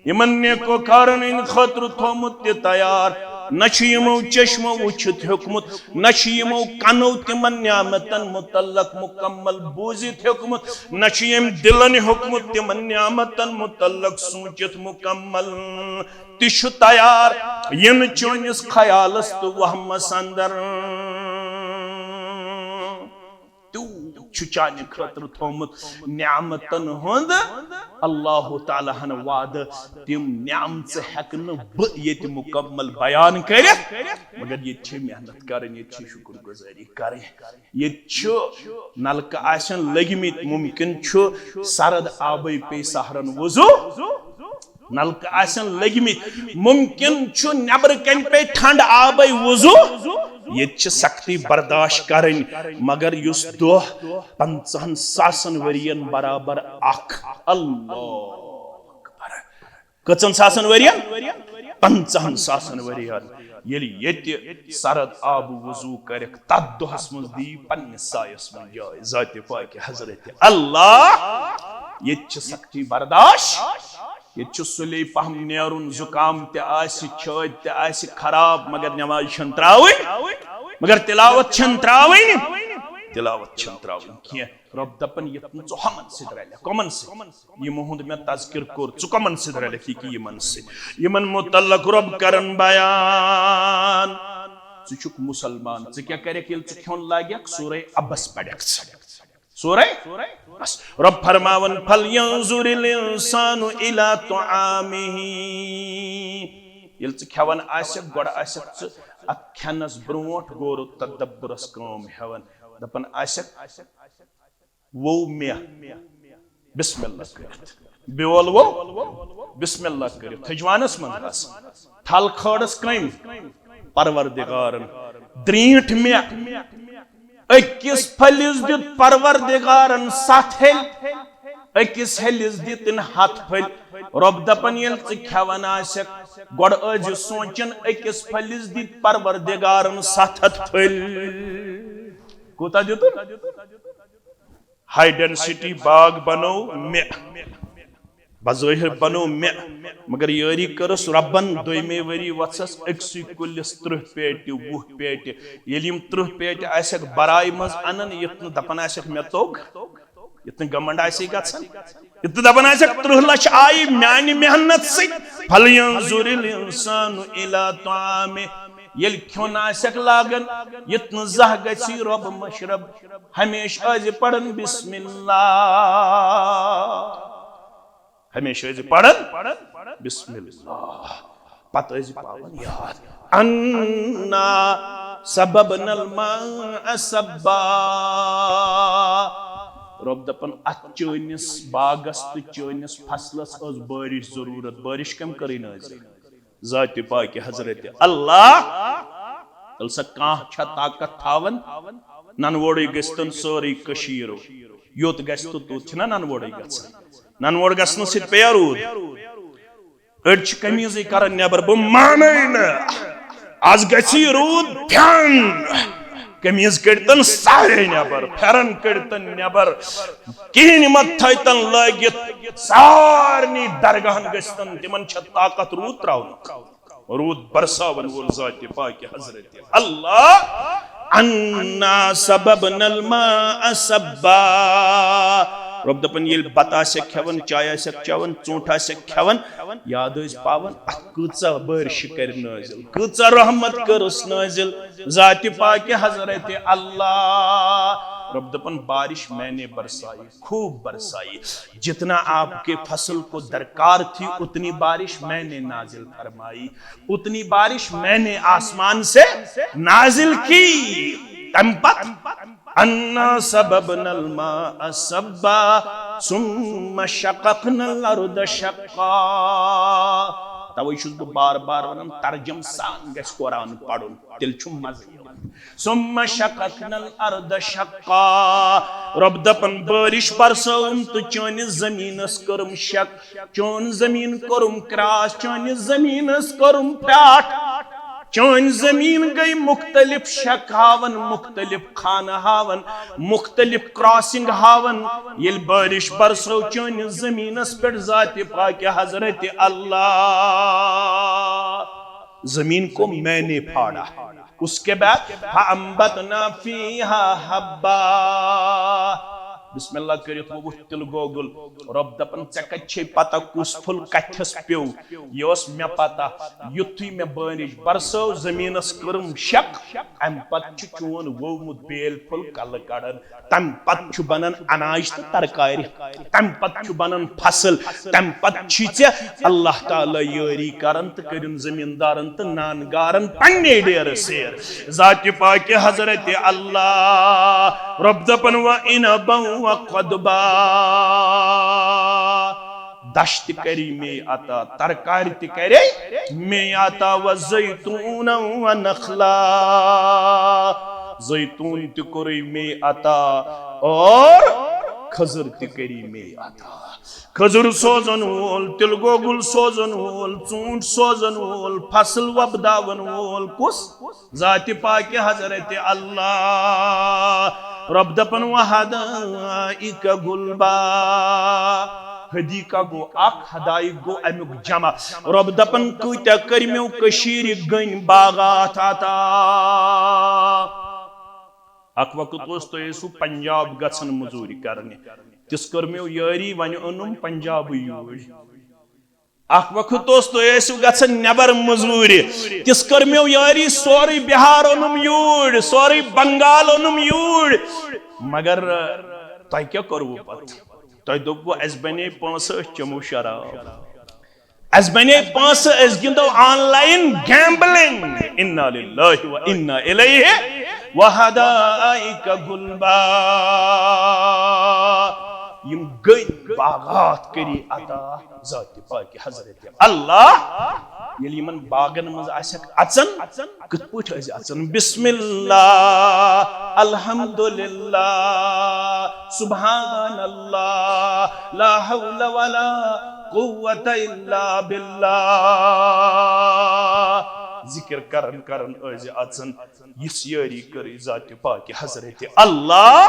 یِمن نیکوکارن ہٕنٛدِ خٲطرٕ تھوٚومُت تہِ تیار۔ نہ چھُ یِمو چشمو وٕچھِتھ ہیوٚکمُت، نہ چھُ یِمو کنو تِمن نعمتن متعلق مکمل بوٗزِتھ ہیوٚکمُت، نہ چھُ ییٚمۍ دِلن ہیوٚکمُت تِمن نعمتن متعلق سوٗنچِتھ مکمل۔ تہِ چھُ تیار یِنہٕ چٲنِس خیالس تہٕ وہمس اندر۔ تیوٗت چھُ چانہِ خٲطرٕ تھوٚومُت نعمتن ہُنٛد اللہ تعالیٰ ہن وعدٕ۔ تِم نعمژٕ ہٮ۪کہٕ نہٕ بہٕ ییٚتہِ مکمل بیان کٔرِتھ، مگر ییٚتہِ چھِ محنت کرٕنۍ، ییٚتہِ چھِ شُکر گُزٲری کرٕنۍ۔ ییٚتہِ چھُ نلکہٕ آسن لٔگۍ مٕتۍ، مُمکِن چھُ سرد آبٕے پیٚیہِ سحرن وضو۔ نلکہٕ آسن لٔگۍ مٕتۍ، مُمکِن چھُ نٮ۪برٕ کنہِ پیٚیہِ ٹھنڈٕ آبٕے وضو۔ ییٚتہِ چھِ سختی برداشت کرٕنۍ، مگر یُس دۄہ پنژاہن ساسن ؤرین برابر اکھ، اللہ اکبر۔ کٔژن ساسن ؤرین؟ پنژاہن ساسن ؤرین۔ ییٚلہِ ییٚتہِ سرد آب وضو کرکھ، تتھ دۄہس منٛز دی پننِس سایس منٛز جاے ذاتِ پاکِ حضرت اللہ۔ ییٚتہِ چھِ سختی برداشت، ییٚتہِ چھُ سُلے پہم نیرُن، زُکام تہِ آسہِ، چھٲتۍ تہِ آسہِ خراب، مگر نٮ۪ماز چھَنہٕ ترٛاوٕنۍ، مگر تِلاوت چھَنہٕ ترٛاوٕنۍ، تِلاوت چھَنہٕ ترٛاوٕنۍ کینٛہہ۔ رۄب دَپان، یَتھ نہٕ ژٕ ہُمَن سۭتۍ رَلَکھ، کَمَن سۭتۍ؟ یِمو ہُنٛد مےٚ تذکر کوٚر، ژٕ کَمَن سۭتۍ رَلَکھ یہِ کہِ یِمَن سۭتۍ؟ یِمَن مُتعلق رۄب کَران بیان۔ ژٕ چھُکھ مُسلمان، ژٕ کیٛاہ کَرَکھ ییٚلہِ ژٕ کھیوٚن لاگَکھ؟ سورہ عبس پَرَکھ ژٕ۔ سورہ؟ بس۔ رۄب فرماوان، "فلینظر الانسان الی طعامہ۔" ییٚلہِ ژٕ کھٮ۪وان آسکھ، گۄڈٕ آسکھ ژٕ اتھ کھٮ۪نس برونٹھ غور و تدبرس کٲم ہٮ۪وان۔ دپان آسکھ، وو مےٚ بسم اللہ کٔرِتھ۔ بیول وو بسم اللہ کٔرِتھ۔ تھٔجوانس منٛز آس۔ تھل کھٲڑس کٔمۍ؟ پروردگارن۔ درینٹھ مےٚ أکِس پھٔلِس دیُت پروردگارن ستھ ہیٚلۍ، أکِس ہیٚلِس دِتِن ہتھ پھٔلۍ۔ رۄب دپان، ییٚلہِ ژٕ کھٮ۪وان آسکھ، گۄڈٕ ٲسۍ زِ سونٛچان، أکِس پھٔلِس دِتۍ پروردگارن ستھ ہتھ پھٔلۍ۔ کوٗتاہ دیُتُن؟ ہاے ڈینسٹی باغ بنوو مےٚ، بظٲہر بنوو مےٚ، مگر یٲری کٔرٕس رۄبن۔ دوٚیمے ؤری وۄژھس أکسٕے کُلِس ترٕٛہ پیٹہِ، وُہ پیٹہِ۔ ییٚلہِ یِم ترٕٛہ پیٹہِ آسٮ۪کھ برایہِ منٛز انان، یُتھ نہٕ دپان آسٮ۪کھ، "مےٚ توٚگ"، یُتھ نہٕ گمنڈ آسہِ گژھان، یُتھ نہٕ دپان آسٮ۪کھ، "ترٕٛہ لچھ آیہِ میانہِ محنت سۭتۍ"۔ فلینظر الانسان الی طعامہ۔ ییٚلہِ کھیوٚن آسٮ۪کھ لاگان، یُتھ نہٕ زانٛہہ گژھی رۄب مشرب۔ ہمیشہِ ٲسۍ زِ پران بسم اللہ، ہمیشہِ ٲسۍ زِ پران بسم اللہ، پتہٕ ٲسۍ زِ پاوان یاد۔ انا صببنا الماء صبا۔ رۄب دپان، اتھ چٲنِس باغس تہٕ چٲنِس فصلس ٲس بٲرِش ضروٗرت۔ بٲرِش کٔمۍ کٔرٕے نہٕ ٲسۍ؟ ذاتِ پاکِ حضرت اللہ۔ تیٚلہِ سا کانٛہہ چھا طاقت تھاوان؟ ننہٕ وورٕے گٔژھتن سٲرٕے کٔشیٖر۔ یوٚت گژھِ تہٕ توٚت چھِنہ ننہٕ وورٕے گژھان۔ ننہٕ وور گژھنہٕ سۭتۍ پیٚیا روٗد؟ أڑۍ چھِ قمیٖضٕے کران نٮ۪بر، بہٕ مانَے نہٕ۔ از گژھِ یہِ روٗد پھٮ۪ن۔ قمیٖض کٔڑتن سارے نٮ۪بر، پھٮ۪رن کٔڑتن نٮ۪بر، کِہیٖنۍ مت تھٲیتن لٲگِتھ، سارنٕے درگاہن گٔژھتن، تِمن چھےٚ طاقت روٗد ترٛاونُک؟ روٗد برساون وول ذاتِ پاکِ حضرت اللہ۔ انا صببنا الماء صبا۔ رۄب دپان، ییٚلہِ بتہٕ آسٮ۪کھ کھٮ۪وان، چاے آسٮ۪کھ چٮ۪وان، ژوٗنٛٹھ آسٮ۪کھ کھٮ۪وان، یاد ٲسۍ پاوان، اتھ کۭژاہ بٲرشہِ کرِ نٲزِل، کۭژاہ رحمت کٔرٕس نٲزِل۔ ذاتِ پاکِ حضرت اللہ۔ رۄب دپان، بارش میں نے برسائی، خوب برسائی۔ جتنا آپ کے فصل کو درکار تھی، اتنی بارش میں نے نازل فرمائی، اتنی بارش میں نے آسمان سے نازل کی۔ تمہِ پتہٕ، انا صببنا الماء صبا، ثم شققنا الارض شقا۔ توے چھُس بہٕ بار بار ونان، ترجم سان گژھِ قرآن پرُن، تیٚلہِ چھُ مزٕ یِوان۔ ثم شققنا الارض شقا۔ رۄب دپان، بٲرِش برسٲوٕم تہٕ چٲنِس زٔمیٖنس کٔرٕم شق، چون زٔمیٖن کوٚرُم کراس، چٲنِس زٔمیٖنس کوٚرُم پھراٹھ۔ چٲنۍ زٔمیٖن گٔے مُختٔلِف شق ہاوان، مُختٔلِف خانہٕ ہاوان، مُختٔلِف کراسنگ ہاوان۔ ییٚلہِ بٲرِش برسٲو چٲنِس زٔمیٖنس پٮ۪ٹھ، ذاتِ پاکِ حضرت اللہ، زمین کو میں نے پھاڑا۔ اس کے بعد، فَأَنبَتْنَا فِيهَا حَبًّا۔ بسم اللہ کٔرِتھ ووٚوُتھ تِلہٕ گۄگُل۔ رۄب دپان، ژےٚ کتہِ چھے پتہ کُس پھُل کتھس پیوٚو؟ یہِ اوس مےٚ پتہ۔ یُتھُے مےٚ بٲرِش برسٲو، زٔمیٖنس کٔرٕم شق، امہِ پتہٕ چھُ چون ووٚومُت بیلۍ پھوٚل کلہٕ کڑان۔ تمہِ پتہٕ چھُ بنان اناج تہٕ ترکارِ۔ تمہِ پتہٕ چھُ بنان فصل۔ تمہِ پتہٕ چھُے ژےٚ اللہ تعالیٰ یٲری کران تہٕ کٔرِن زٔمیٖندارن تہٕ نان گارن پننے ڈیرٕ سیر۔ ذاتِ پاکِ حضرت اللہ۔ رۄب دپان، وَعِنَبًا وَقَضْبًا۔ دَچھ تہِ کری مے عطا، ترکارِ تہِ کرے مے عطا، وَزَيْتُونًا وَنَخْلًا۔ زیتون تہِ کوٚرُے مے عطا اور کھٔزٕر تہِ کری مے عطا۔ کھٔزٕر سوزن وول، تِلہٕ گۄگُل سوزن وول، ژوٗنٛٹھۍ سوزن وول، فصل وۄپداون وول کُس؟ ذاتِ پاکِ حضرت اللہ۔ رۄب دپان، وَحَدَائِقَ غُلْبًا۔ حدیقہ گوٚو اکھ، حدائق گوٚو امیُک جمع۔ رۄب دپان، کۭتیاہ کٔرۍ مےٚ کٔشیٖرِ گٔنۍ باغات عطا۔ اکھ وقت اوس، تُہۍ ٲسِو پنجاب گژھان مٔزوٗرِ کرنہِ، تِژھ کٔر مےٚ یٲری، وۄنۍ اوٚنُم پنجابٕے یوٗرۍ۔ اکھ وقت اوس، تُہۍ ٲسِو گژھان نٮ۪بر مٔزوٗرِ، تِژھ کٔر مےٚ یٲری، سورُے بِہار اوٚنُم یوٗرۍ، سورُے بنگال اوٚنُم یوٗرۍ۔ مگر تۄہہِ کیٛاہ کوٚروٕ پتہٕ؟ تۄہہِ دوٚپوٕ، اَسہِ بنے پونٛسہٕ، أسۍ چٮ۪مو شراب۔ اَسہِ بنے پونٛسہٕ، أسۍ گِنٛدو آن لاین گیمبلنگ۔ انا للہ و انا الیہ، وحدائق غلبا۔ یِم گٔے باغات کٔری عطا ذاتِ پاکِ حضرت اللہ۔ ییٚلہِ یِمن باغن منٛز آسٮ۪کھ اَژان، کِتھ پٲٹھۍ ٲسۍ اَژان؟ بسم اللہ، الحمدللہ، سبحان اللہ، لا حول ولا قوة الا باللہ۔ ذکر کران کران ٲسۍ اَژان۔ یِژھ یٲری کٔرٕے ذاتِ پاکِ حضرت اللہ۔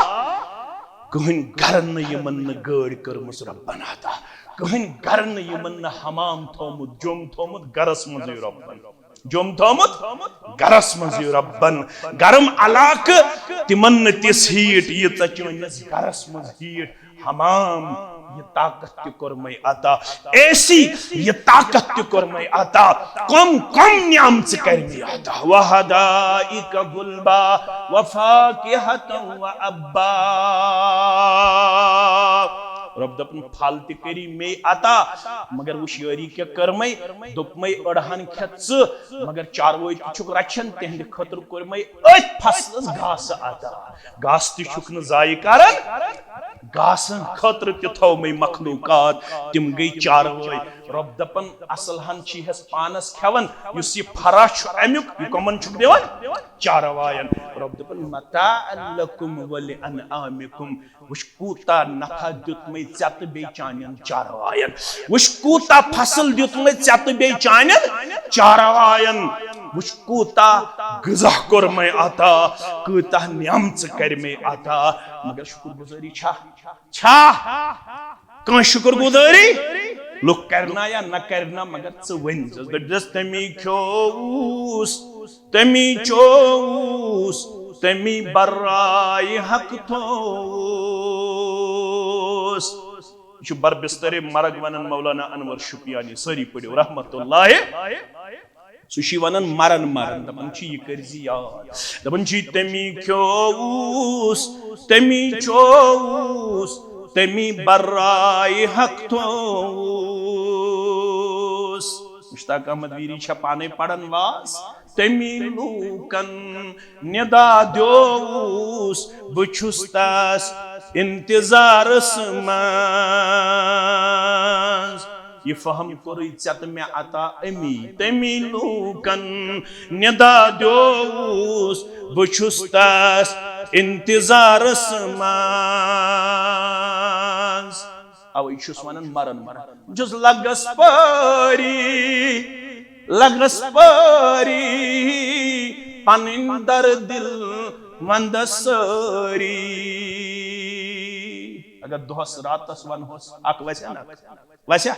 کٕہٕنۍ گرن نہٕ یِمن نہٕ گٲڑۍ کٔرمٕژ رۄبن عطا، کٕہٕنۍ گرن نہٕ یِمن نہٕ حمام تھوٚومُت، جوٚم تھوٚومُت گرس منٛزٕے رۄبن، جوٚم تھوٚومُت گرس منٛزٕے رۄبن۔ گرم علاقہٕ، تِمن نہٕ تِژھ ہیٖٹ ییٖژاہ چٲنِس گرس منٛز ہیٖٹ۔ حمام، یہِ طاقت تہِ کوٚرمَے عطا۔ اے سی، یہِ طاقت تہِ کوٚرمَے عطا۔ کم کم نعمژٕ کَرِ مےٚ عطا۔ وحدائق غلبا وفاکہۃ وابا۔ رۄب دَپان، پھل تہِ کٔری مے عطا، مگر وٕچھ یٲری کیٛاہ کٔرمَے۔ دوٚپمَے، أڑہَن کھٮ۪تھ ژٕ، مگر چاروٲے تہِ چھُکھ رَچھان، تِہِنٛدِ خٲطرٕ کوٚرمَے أتھۍ فصلَس گاسہٕ عطا۔ گاسہٕ تہِ چھُکھ نہٕ ضایع کران، گاسن خٲطرٕ تہِ تھوو مے مخلوقات، تِم گٔے چاروٲے۔ رۄب دپان، اصل ہن چھِ ہس پانس کھٮ۪وان، یُس یہِ فرع چھُ امیُک، یہِ کمن چھُکھ دِوان؟ چارواین۔ رۄب دپان، متاعا لکم ولانعامکم، وٕچھ کوٗتاہ نفع دیُتمے ژےٚ تہٕ بیٚیہِ چانٮ۪ن چارواین، وٕچھ کوٗتاہ فصل دیُتمے ژےٚ تہٕ بیٚیہِ چانٮ۪ن چارواین۔ وٕچھ کوٗتاہ غذا کوٚر مےٚ عطا، کۭتاہ نعمژٕ کَرِ مےٚ عطا، مگر شُکُر گُزٲری چھا؟ چھا کانٛہہ شُکُر گُزٲری؟ لُکھ کَرنا یا نہ کَرنا، مگر ژٕ ؤنۍ زِ دٔپزٮ۪س، تٔمی کھیوٚوُس، تٔمی چووُس، تٔمی برایہِ حق تھووُس۔ یہِ چھُ بر بسترِ مرگ ونان مولانا انور شُپیانی، سٲری پٔرِو رحمت اللہ۔ سُہ چھُ ونان مرن مرن، دپان چھُ، یہِ کٔرۍ زِ یاد۔ دپان چھُ، تٔمی کھیووُس، تٔمی چووُس، تٔمی برایہِ حق تھووُس۔ مشتاق احمد ویری چھا پانے پران واز؟ تٔمی لوٗکن ندا دیووُس، بہٕ چھُس تس انتظارس منٛز۔ یہِ فہم کوٚرُے ژےٚ تہٕ مےٚ عطا امی، تٔمی لوٗکن ندا دیووُس، بہٕ چھُس تس انتظارس منٛز۔ اوے چھُس ونان مرن مرن۔ بہٕ چھُس لگس پٲری، لگس پٲری، پنٕنۍ درد دل ونٛدس سٲری۔ اگر دۄہس راتس ونہوس، اکھ وسیا نہ؟ وسیا؟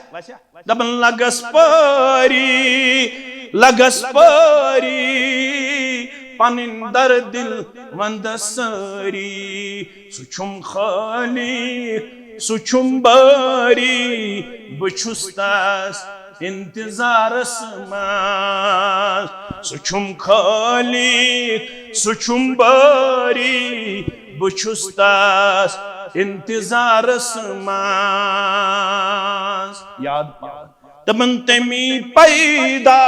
دپان لگس پٲری، لگس پٲری، پنٕنۍ درد دل ونٛدس سٲری۔ سُہ چھُم خٲلق، سُہ چھُم بٲری، بہٕ چھُس تس انتظارس منٛز۔ سُہ چھُم خٲلق، سُہ چھُم بٲری، بہٕ چھُس تس انتظارس منٛز۔ یاد پاو۔ دپان تٔمی پیدا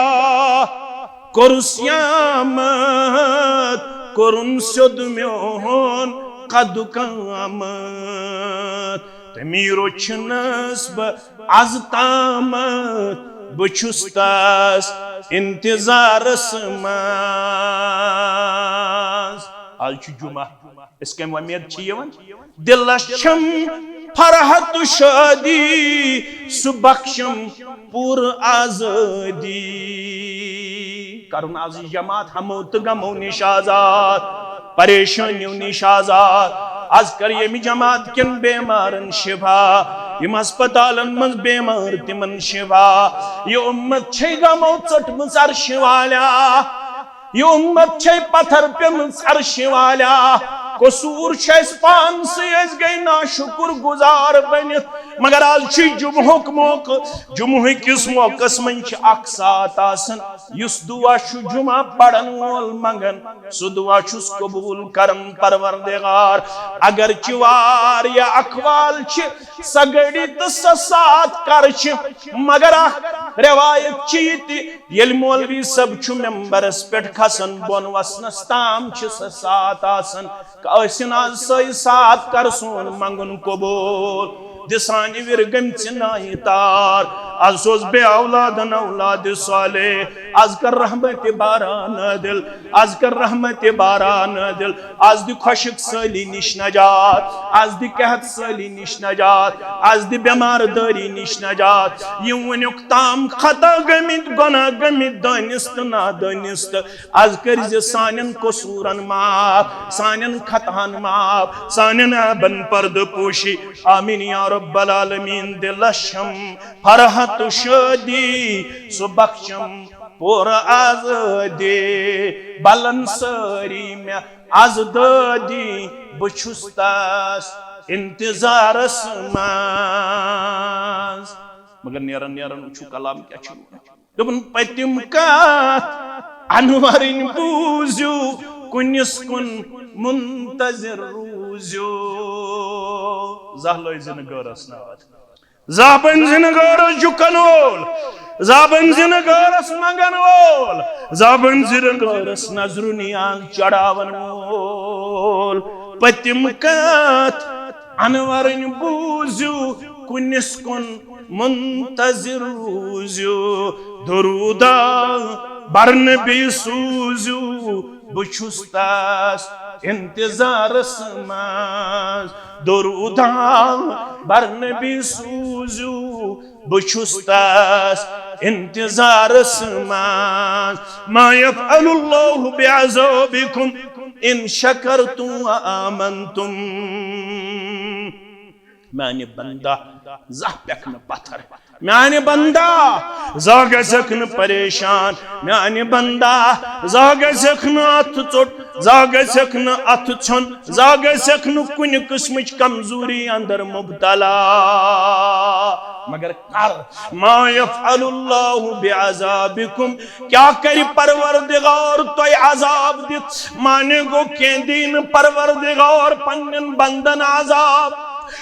کوٚرُس یامت، کوٚرُن سیوٚد میون قد قامت۔ تٔمی روٚچھنس بہٕ از تامت، بہٕ چھُس تس انتظارس منٛز۔ از چھُ جمعہ، أسۍ کمہِ وۄمید چھِ یِوان؟ دلس چھم فرحت و شادی، سُہ بخشم پوٗرٕ آزٲدی۔ کرُن از یہِ جماعت ہمو تہٕ غمو نِش آزاد، پریشٲنیو نِش آزاد۔ از کر ییٚمہِ جماعت کٮ۪ن بیمارن شفا، یِم ہسپتالن منٛز بیمار تِمن شفا۔ یہِ اُمت چھے غمو ژٔٹمٕژ عرشہِ والا، یہِ اُمت چھے پتھر پیمٕژ عرشہِ والا۔ قصوٗر چھُ اَسہِ پانسٕے، أسۍ گٔے ناشُکُر گُزار بٔنِتھ۔ مگر از چھُ جمعہُک موقعہٕ، جمعہٕ کِس موقعس منٛز چھِ اکھ ساعت آسان، یُس دعا چھُ جمعہ پرن وول منگان، سُہ دعا چھُس قبول کران پروردگار۔ اگرچہِ واریاہ اقوال چھِ، سۄ گھڑی تہٕ سۄ ساعت کر چھِ، مگر اکھ روایت چھِ یہِ تہِ، ییٚلہِ مولوی صٲب چھُ ممبرس پٮ۪ٹھ کھسان، بۄن وسنس تام چھِ سۄ ساعت آسان۔ ٲسِن از سۄے ساعت، کر سون منگُن قبول۔ دِ سانہِ وِرِ گٔمژِ نایہِ تار۔ از سوز بے اولادن اولاد صالح۔ از کر رحمت باران نازل۔ از کر رحمت باران نازل۔ از دِ خۄشک سٲلی نِش نجات۔ از دِ قحط سٲلی نِش نجات۔ از دِ بٮ۪مار دٲری نِش نجات۔ یِم وٕنیُک تام خطا گٔمٕتۍ، گۄناہ گٔمٕتۍ، دٲنِستہٕ نادٲنِستہٕ، از کٔرۍ زِ سانٮ۪ن قصوٗرن معاف، سانٮ۪ن خطاہن معاف، سانٮ۪ن عیبن پردٕ پوشی۔ آمین یا رب العالمین۔ دلس چھم فرحت و شادی، سُہ بخشم پورٕ آزٲدی۔ بلن سٲری مےٚ از دٲدی، بہٕ چھُس تس انتظارس منٛز۔ مگر نیران نیران وٕچھِو کلام کیٛاہ چھُ۔ دوٚپُن، پٔتِم کتھ انورٕنۍ بوٗزِو، کُنِس کُن منتظر روٗزِو۔ زانٛہہ لٲج زِ نہٕ غٲرس ناد۔ زانٛہہ بٔنۍ زِ نہٕ غٲرس جُکن وول، زانٛہہ بٔنۍ زِ نہٕ غٲرس منٛگن وول، زانٛہہ بٔنۍ زِ نہٕ غٲرس نظرُ نیاز چڑاون وول۔ پٔتِم کتھ انورٕنۍ بوٗزِو، کُنِس کُن منتظر روٗزِو۔ درودہ بر نبی سوٗزِو، بہٕ چھُس تس انتظارس منٛز۔ درودہ بر نبی سوٗزِو، بہٕ چھُس تس انتظارس منٛز، ما یفعل اللہ بعذابکم ان شکرتم و آمنتم۔ میانہِ بندہ، زانٛہہ پیٚکھ نہٕ پتھر۔ میانہِ بندہ، زانٛہہ گژھکھ نہٕ پریشان۔ میانہِ بندہ، زانٛہہ گژھکھ نہٕ اتھٕ ژوٚٹ، زانٛہہ گژھکھ نہٕ اتھٕ ژھیوٚن، زانٛہہ گژھکھ نہٕ کُنہِ قٕسمٕچ کمزوری اندر مبتلا۔ مگر کر، ما یفعل اللہ بعذابکم، کیا کرِ پروردگار تۄہہِ عذاب دِتھ؟ معنی گوٚو، کینٛہہ دِیہِ نہٕ پروردگار پننٮ۪ن بندن عذاب۔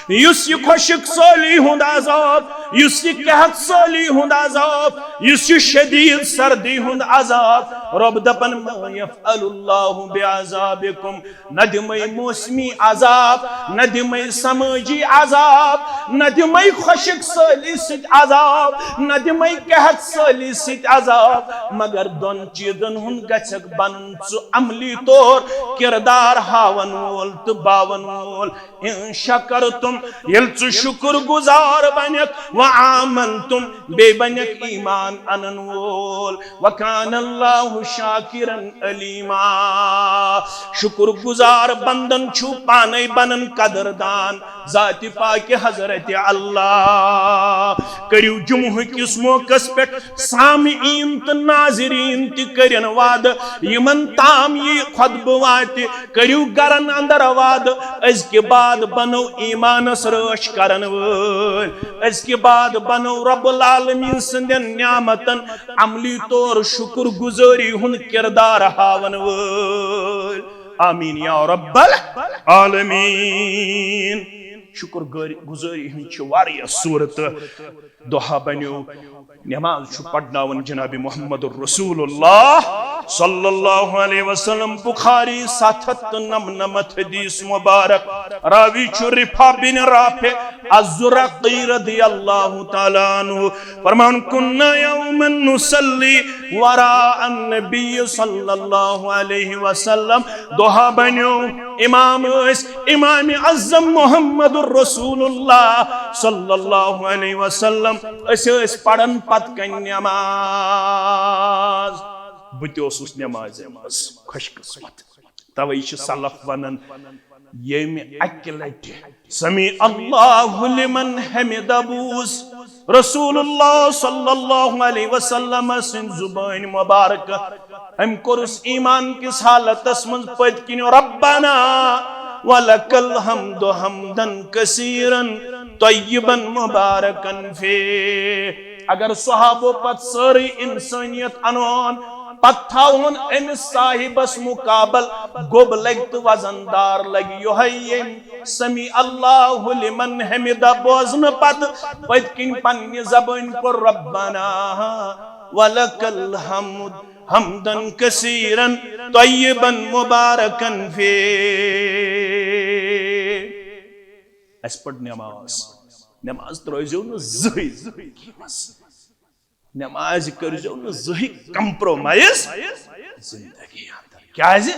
یُس یہِ خۄشک سٲلی ہُنٛد عذاب، یُس یہِ قحط سٲلی ہُنٛد عذاب، یُس یہِ شدید سردی ہُنٛد عذاب، رۄب دپان، ما یفعل اللہ بعذابکم، نہ دِمے موسمی عذاب، نہ دِمے سمٲجی عذاب، نہ دِمے خۄشک سٲلی سۭتۍ عذاب، نہ دِمے قحط سٲلی سۭتۍ عذاب، مگر دۄن چیٖزن ہُنٛد گژھکھ بنُن ژٕ عملی طور کردار ہاون وول تہٕ باون وول۔ ان شکرتم، ییٚلہِ ژٕ شُکر گُزار بنکھ، و آمنتم، بیٚیہِ بنکھ ایمان انن وول، وکان اللہ شاکرا علیما۔ شُکر گُزار بندن چھُ پانے بنان قدردان ذاتِ پاکِ حضرت اللہ۔ کٔرِو جمعہ کِس موقعس پٮ۪ٹھ سامعین تہٕ ناظرین تہِ کٔرِن وعدٕ، یِمن تام یہِ خطبہٕ واتہِ، کٔرِو گرن اندر وعدٕ، أزکہِ بعد بنو ایمانس رٲچھ کرن وٲلۍ، أزکہِ بعد بنو رب العالمین سٕنٛدٮ۪ن نعمتن عملی طور شُکر گُزٲری ہُنٛد کردار ہاون وٲلۍ۔ آمین یا رب العالمین۔ شُکر گٲری-، گُزٲری ہٕنٛز چھِ واریاہ صوٗرتہٕ۔ دۄہا بنیو، نماز چھُ پرناوان جناب محمد رسول اللہ صلی اللہ علیہ وسلم۔ بخاری ستھ ہتھ تہٕ نمنمتھ حدیث مبارک، راوی چھُ رفاع بن رافع الزرقی رضی اللہ تعالیٰ عنہ۔ فرمان، کنا یوما نصلی وراء النبی صلی اللہ علیہ وسلم۔ دۄہا بنیو، امام ٲسۍ، امام اعظم محمد رسول اللہ صلی اللہ علیہ وسلم۔ أسۍ ٲسۍ پران پتہٕ کنہِ نماز۔ بہٕ تہِ اوسُس نمازِ منٛز، خوش قسمت۔ توے چھِ سلف ونان، ییٚمہِ اکہِ لٹہِ سمیع اللہ لمن حمدہ بوٗز رسول اللہ صلی اللہ علیہ وسلم سٕنٛدِ زبٲنۍ مبارکہ، أمۍ کوٚرُس ایمان کِس حالتس منٛز پٔتۍ کِنۍ، ربنا ولک الحمد حمدا کثیرا طیبا مبارکا فیہ۔ اگر صحابو پتہٕ سٲرٕے انسٲنیت انون، پتہٕ تھاوہون أمِس صاحبس مقابل، گوٚب لگہِ تہٕ وزن دار لگہِ یِہوٚے، ییٚمۍ سمیع اللہ لمن حمدہ بوزنہٕ پتہٕ پٔتۍ کِنۍ پننہِ زبٲنۍ کوٚر، ربنا ولک الحمد حمدا کثیرا طیبا مبارکا فیہ۔ اسہِ پٔر نماز، نماز ترٲوزیو نہٕ زٕہٕے، زٕہٕے۔ نمازِ کٔرزیو نہٕ زٕہٕے compromise زندگی اندر۔ کیازِ؟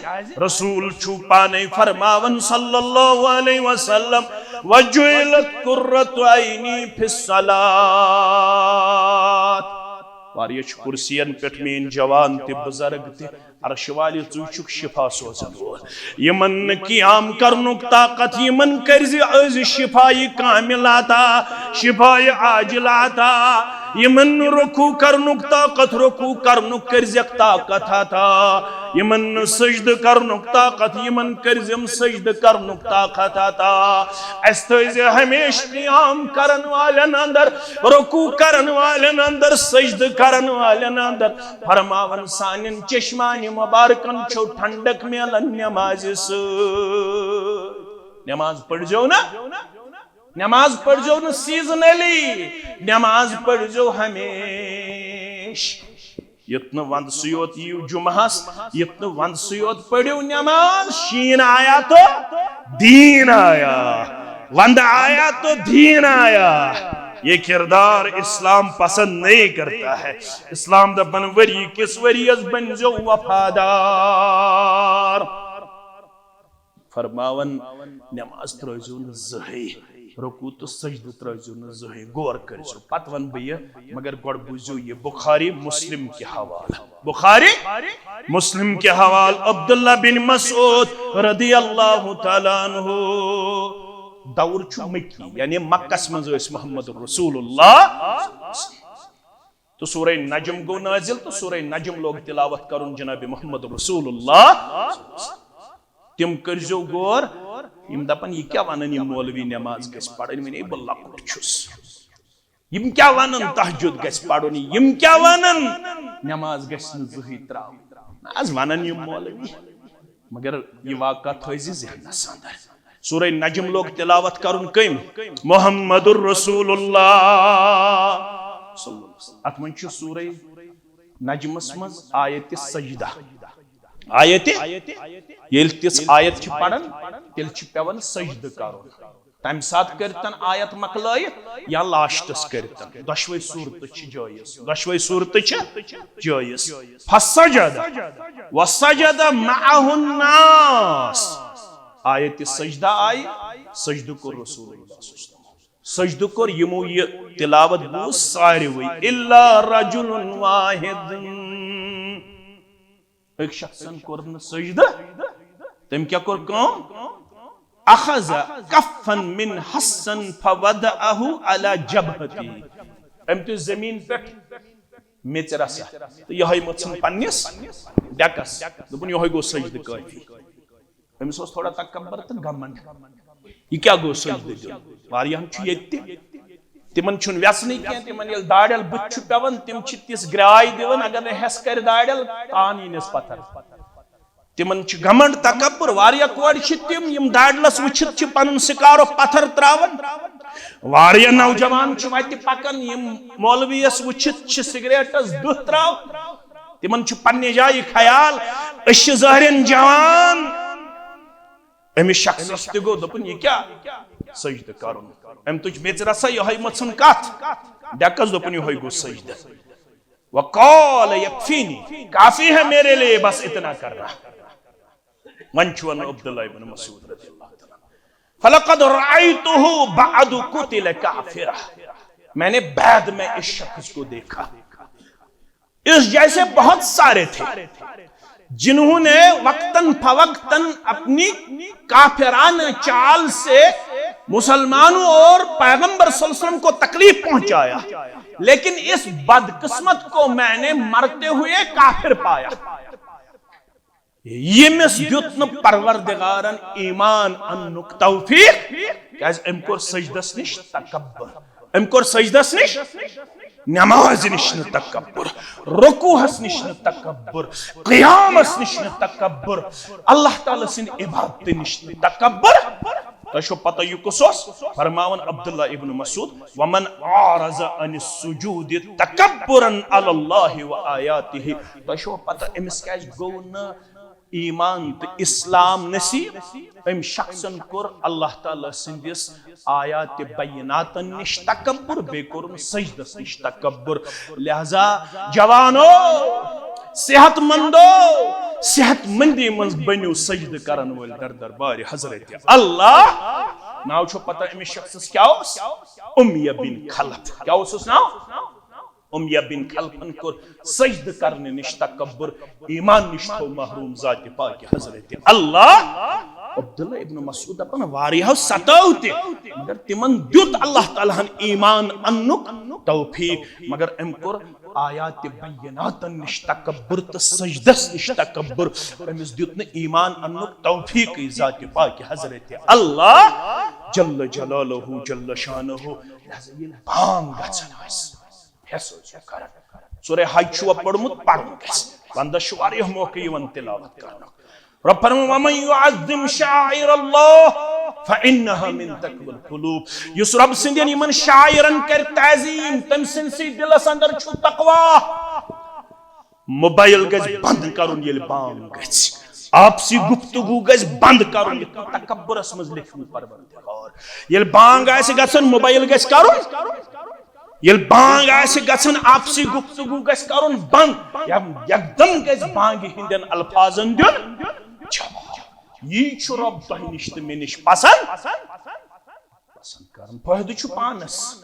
رسول چھُ پانے فرماوان صلی اللہ علیہ وسلم، وجعلت قرۃ عینی فی الصلاۃ۔ واریاہ چھُ کرسین پٮ۪ٹھ میٲنۍ جوان تہِ بزرگ تہِ عرش والہِ، ژٕ چھُکھ شفا سوزن وول۔ یِمن نہٕ قیام کرنُک طاقت، یِمن کٔرزِ أزۍ شفایہِ کامل عطا، شفایہِ عاجل عطا۔ یِمن نہٕ رکوع کرنُک طاقت، رکوع کرنُک کٔرزٮ۪کھ طاقت عطا۔ یِمن نہٕ سجدٕ کرنُک طاقت، یِمن کٔرزٮ۪م سجدٕ کرنُک طاقت عطا۔ اسہِ تھٲیزِ ہمیشہِ قیام کرن والٮ۪ن اندر، رکوع کرن والٮ۪ن اندر، سجدٕ کرن والٮ۪ن اندر۔ فرماوان، سانٮ۪ن چشمانِ مبارکن چھو ٹھنڈک میلان نمازِ سۭتۍ۔ نماز پٔرزیو نہ، نماز پٔرزیو نہٕ seasonally، نماز پٔرزیو ہمیشہِ۔ یُتھ نہٕ ونٛدسٕے یوت یِیِو جمعہس، یُتھ نہٕ ونٛدسٕے یوت پٔرِو نماز، شیٖن آیا تو دین آیا، ونٛدٕ آیا تو دین آیا۔ یہ کردار اسلام پسند نہیں کرتا ہے۔ اسلام دپان، ؤری کِس ؤریس بنزیو وفادار۔ فرماوان، نماز ترٲوزیو نہٕ زٕہٕے۔ رکوع تہٕ سجدٕ ترٲوزیو نہٕ زٕہٕنۍ، غور کٔرزیو۔ پتہٕ ونہٕ بہٕ یہِ، مگر گۄڈٕ بوٗزِو یہِ بخاری مسلم کہِ حوالہٕ۔ بخاری مسلم کہِ حوالہٕ عبداللہ بن مسعود رضی اللہ تعالیٰ عنہ۔ دور چھُ مکی، یعنی مکس منٛز ٲسۍ محمد رسول اللہ۔ تہٕ سورہ نجم گوٚو نازل، تہٕ سورہ نجم لوگ تلاوت کرُن جناب محمد رسول اللہ۔ تِم کٔرزیو غور، یِم دپن، "یہِ کیٛاہ ونان یِم مولوی، نماز گژھِ پرٕنۍ، وۄنۍ ہے بہٕ لۄکُٹ چھُس۔ یِم کیٛاہ ونان تہجد گژھِ پرُن، یِم کیٛاہ ونان نماز گژھِ نہٕ زٕہٕے ترٛاوٕنۍ؟" نہ حظ، ونان یِم مولوی، مگر یہِ واقعہ تھٲیزِ ذہنس اندر۔ سورہ نجم لوگ تلاوت کرُن کٔمۍ؟ محمد الرسول اللہ۔ اتھ منٛز چھُ سورہ نجمس منٛز آیت سجدہ۔ آیت، ییٚلہِ تِژھ آیت چھِ پران، تیٚلہِ چھِ پٮ۪وان سجدٕ کرُن۔ تمہِ ساتہٕ کٔرتن آیت مۄکلٲیِتھ یا لاسٹس کٔرتن، دۄشوے صورتہٕ چھِ جٲیز، دۄشوے صورتہٕ چھِ جٲیز۔ فسجد وسجد معه الناس۔ آیت سجدہ آیہِ، سجدٕ کوٚر رسول اللہ صلی اللہ علیہ وسلم۔ سجدٕ کوٚر یِمو یہِ تلاوت بوٗز ساروٕے، الا رجل واحد۔ أکۍ شخصن کوٚر نہٕ سجدٕ۔ تٔمۍ کیٛاہ کوٚر کٲم؟ اخذ کفا من حصن فوضعه علی جبهته۔ أمۍ تُج زمین پٮ۪ٹھ میٚژِ رسا تہٕ یِہوٚے مٔژھٕن پننِس ڈیکس۔ دوٚپُن، "یِہوٚے گوٚو سجدٕ کٲفی۔" أمِس اوس تھوڑا تکبر تہٕ گمنڈ۔ یہِ کیٛاہ گوٚو سجدٕ دیُن؟ واریاہن چھُ ییٚتہِ تہِ۔ تِمن چھُنہٕ وٮ۪ژنٕے کینٛہہ، تِمن ییٚلہِ داڑٮ۪ل بٕتھِ چھُ پٮ۪وان، تِم چھِ تِژھ گراے دِوان، اگر نہٕ ہٮ۪س کرِ داڑٮ۪ل، تان یی نٮ۪س پتھر۔ تِمن چھِ گمنڈ، تکبر۔ واریاہ کورِ چھِ تِم، یِم داڑلس وٕچھِتھ چھِ پنُن سِکارُک پتھر تراوان۔ واریاہ نوجوان چھِ وتہِ پکان، یِم مولویس وٕچھِتھ چھِ سگریٹس دٕہ تراوان۔ تِمن چھُ پننہِ جایہِ خیال، أسۍ چھِ ظٲہرن جوان۔ أمِس شخصس تہِ گوٚو، دوٚپُن، "یہِ کیٛاہ سجدٕ کرُن؟" أمۍ تُج میٚژِ رسا، یِہوٚے مٔژھٕن کتھ ڈیکس، دوٚپُن، "یِہوٚے گوٚو سجدٕ۔" وقال، "یکفینی، کافی ہے میرے لیے بس اتنا کرنا۔" وۄنۍ چھُ ونان عبداللہ ابن مسعود رضی اللہ تعالیٰ عنہ، "فلقد رأیتہ بعد قتل کافرا۔" میں نے بعد میں اس شخص کو دیکھا، اس جیسے بہت سارے تھے جنہوں نے وقتاً فوقتاً اپنی کافرانہ چال سے مسلمانوں اور پیغمبر صلی اللہ علیہ وسلم کو تکلیف پہنچایا، لیکن اس بدقسمت کو میں نے مرتے ہوئے کافر پایا۔ ییٚمِس دیُت نہٕ پروردگارن ایمان اننُک توفیق، کیازِ أمۍ کوٚر سجدس نِش تکبر، أمۍ کوٚر سجدس نِش، نماز نِش نہٕ تکبر، رکوعس نِش نہٕ تکبر، قیامس نِش نہٕ تکبر، اللہ تعالیٰ سٕنٛدِ عبادتہٕ نِش نہٕ تکبر۔ تۄہہِ چھو پتہ یہِ کُس اوس؟ فرماوان عبداللہ ابن مسعود، "ومن اعرض عن السجود تکبرا علی اللہ و آیاتہ۔" تۄہہِ چھو پتہ أمِس کیازِ گوٚو نہٕ ایمان تہٕ اسلام نصیب؟ أمۍ شخصن کوٚر اللہ تعالیٰ سٕنٛدِس آیات بیناتن نِش تکبر، بیٚیہِ کوٚرُن سجدس نِش تکبر۔ لہذا جوانو، صحت مندو، صحت مندی منٛز بٔنِو سجدٕ کرن وٲلۍ در دربارِ حضرت اللہ۔ ناو چھو پتہ أمِس شخصس کیٛاہ اوس؟ امیہ بن خلف۔ کیٛاہ اوسُس ناو؟ امیہ بن خلفن کوٚر سجدٕ کرنہٕ نِش تکبر، ایمان نِش تھوٚو محروم ذاتِ پاکہِ حضرت اللہ۔ عبداللہ ابن مسعود دپان، واریاہو ستٲو تہِ، مگر تِمن دیُت اللہ تعالیٰ ہن ایمان اننُک توفیق، مگر أمۍ کوٚر آیات بیناتن نِش تکبر تہٕ سجدس نِش تکبر۔ أمِس دیُت نہٕ ایمان اننُک توفیقٕے ذاتِ پاکہِ حضرت اللہ جل جلالہ جل شانہ۔ لہذا ییٚلہِ بانگ گژھان آسہِ، فیصلہٕ چھُ کران۔ سورہ حج چھُوا پوٚرمُت؟ پرُن گژھِ۔ وندس چھُ واریاہ موقع یِوان تلاوت کرنُک۔ رب فرماوان، "ومن يعظم شعائر الله فإنها من تقوى القلوب۔" یُس رب سٕنٛدٮ۪ن یِمن شاعرن کرِ تعظیم، تٔمۍ سٕنٛدسٕے دِلس اندر چھُ تقویٰ۔ موبایل گژھِ بند کرُن ییٚلہِ بانگ گژھِ۔ آپسی گفتگو گژھِ بند کرُن، یِتھ کٔنۍ تکبرس منٛز لیکھمُت پروردگار۔ ییٚلہِ بانگ آسہِ گژھان، موبایل گژھِ کرُن۔ ییٚلہِ بانگ آسہِ گژھان، آپسی گفتگو گژھِ کرُن بند۔ یا یکدم گژھِ بانگہِ ہٕنٛدٮ۪ن الفاظن دیُن جواب۔ یی چھُ رب تۄہہِ نِش تہٕ مےٚ نِش پسند۔ پسند کران۔ فٲیدٕ چھُ پانس۔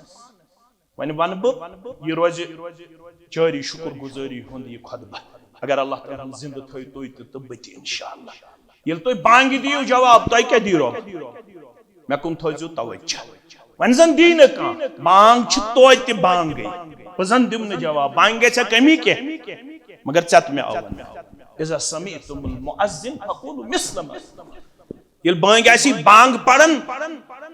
وۄنۍ ونہٕ بہٕ، یہِ روزِ جٲری شُکر گُزٲری ہُنٛد یہِ خطبہٕ۔ اگر اللہ تعالیٰ ہن زِندٕ تھٲوِ تُہۍ تہِ تہٕ بہٕ تہِ، انشاءاللہ۔ ییٚلہِ تُہۍ بانگہِ دِیِو جواب، تۄہہِ کیٛاہ دِیہِ رۄب؟ مےٚ کُن تھٲوزیو توجہ۔ وۄنۍ زن دی نہٕ کانٛہہ، بانگ چھِ توتہِ تہِ بانگٕے۔ بہٕ زن دِمہٕ نہٕ جواب، بانگہِ گژھِ ہا کمی کینٛہہ، مگر ژےٚ تہٕ مےٚ آو وَننہٕ۔ اذا سمعتم المؤذن فقولوا مثل ما۔ ییٚلہِ بٲنگۍ آسی بانگ پران،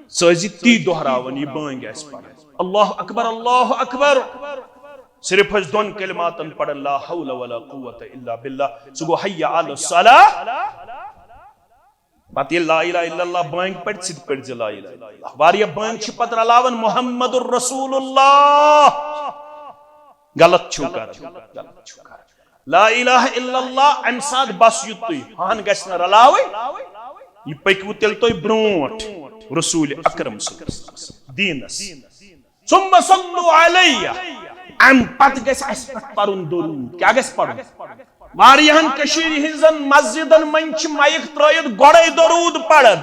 ژٕ ٲسۍ زِ تی دۄہراوان، یہِ بٲنگۍ آسہِ پران۔ اللہ اکبر، اللہ اکبر۔ صرف ٲسۍ دۄن کلماتن پران، لا حول ولا قوت الا باللہ۔ سُہ گوٚو حی علی الصلاح۔ پتہٕ ییٚلہِ لا الہ الا اللہ بٲنگۍ پرِ، ژٕ تہِ پٔرۍ زِ لا الہ الا اللہ۔ واریاہ بٲنگۍ چھِ پتہٕ رلاوان محمد رسول اللہ۔ غلط چھِو کران، غلط چھِو کران۔ لا الہ الا اللہ، امہِ ساتہٕ بس یُتُے، ہن گژھِ نہٕ رلاوٕنۍ۔ یہِ پٔکِو تیٚلہِ تُہۍ برونٛٹھ رسول اکرم صلی اللہ علیہ وسلم دیٖنس۔ ثم صلوا علیہ، امہِ پتہٕ گژھِ اسہِ پٮ۪ٹھ پرُن درود۔ کیٛاہ گژھِ پرُن؟ واریاہن کٔشیٖرِ ہٕنٛزن مسجدن منٛز چھِ مایِک ترٲیِتھ گۄڈے درود پران۔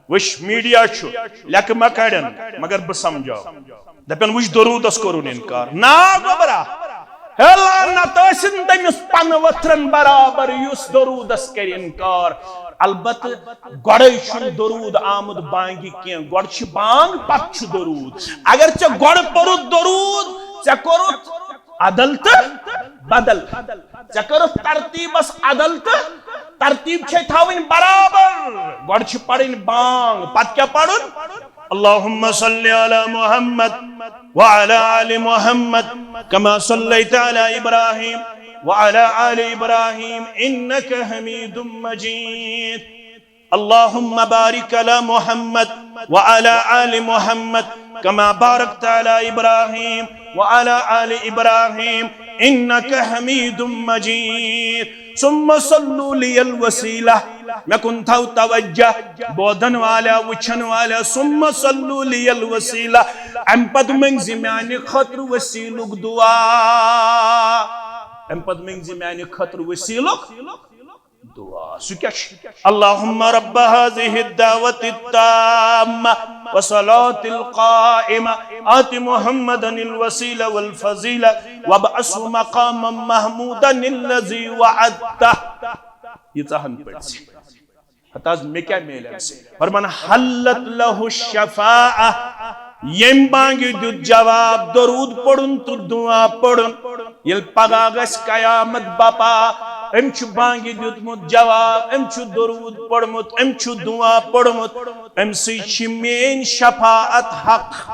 وٕچھ، میڈیا چھُ، لیکہٕ مہ کڑن، مگر بہٕ سمجھاو۔ دپن، وٕچھ، درودس کوٚرُن انکار۔ نا گوٚبرا، ہے لعنت ٲسِن تٔمِس پنہٕ ؤتھرن برابر یُس درودس کرِ انکار۔ البتہٕ گۄڈے چھُنہٕ درود آمُت بانگہِ کینٛہہ، گۄڈٕ چھِ بانگ، پتہٕ چھُ درود۔ اگر ژےٚ گۄڈٕ پوٚرُتھ درود، ژےٚ کوٚرُتھ عدل تہٕ بدل۔ ژےٚ کٔرٕتھ ترتیٖبس عدل تہٕ ترتیٖب چھے تھاوٕنۍ برابر۔ گۄڈٕ چھِ پرٕنۍ بانگ، پتہٕ کیٛاہ پرُن؟ اللهم صل على محمد وعلى آل محمد كما صليت على إبراهيم وعلى آل إبراهيم إنك حميد مجيد. اللهم بارك على محمد وعلى آل محمد كما باركت على إبراهيم وعلى آل إبراهيم إنك حميد مجيد. ثم صلوا لي الوسيلة۔ مےٚ کُن تھاو توجہ، بوزن والا، وٕچھن والا۔ ثم صلوا لي الوسيلة۔ امہِ پتہٕ منٛگزِ میانہِ خٲطرٕ وسیلُک دعا۔ امہِ پتہٕ منٛگزِ میانہِ خٲطرٕ وسیلُک دعا۔ سُہ کیٛاہ چھُ؟ اللهم رب هذه الدعوة التامة والصلاة القائمة آت محمدا الوسيلة والفضيلة وابعثه مقاما محمودا الذي وعدته۔ ییٖژاہ ہن پٔرۍ زِ۔ ہتہٕ حظ، مےٚ کیٛاہ میلہِ اَمہِ سۭتۍ؟ فرمان، حلت لہ الشفاعہ۔ ییٚمۍ بانگہِ دیُت جواب، درود پوٚرُن تہٕ دعا پوٚرُن۔ ییٚلہِ پگاہ گژھِ قیامت بپا، أمۍ چھُ بانگہِ دیُتمُت جواب، أمۍ چھُ درود پوٚرمُت، أمۍ چھُ دعا پوٚرمُت، أمۍ سٕے چھِ میٲنۍ شفاعت حق۔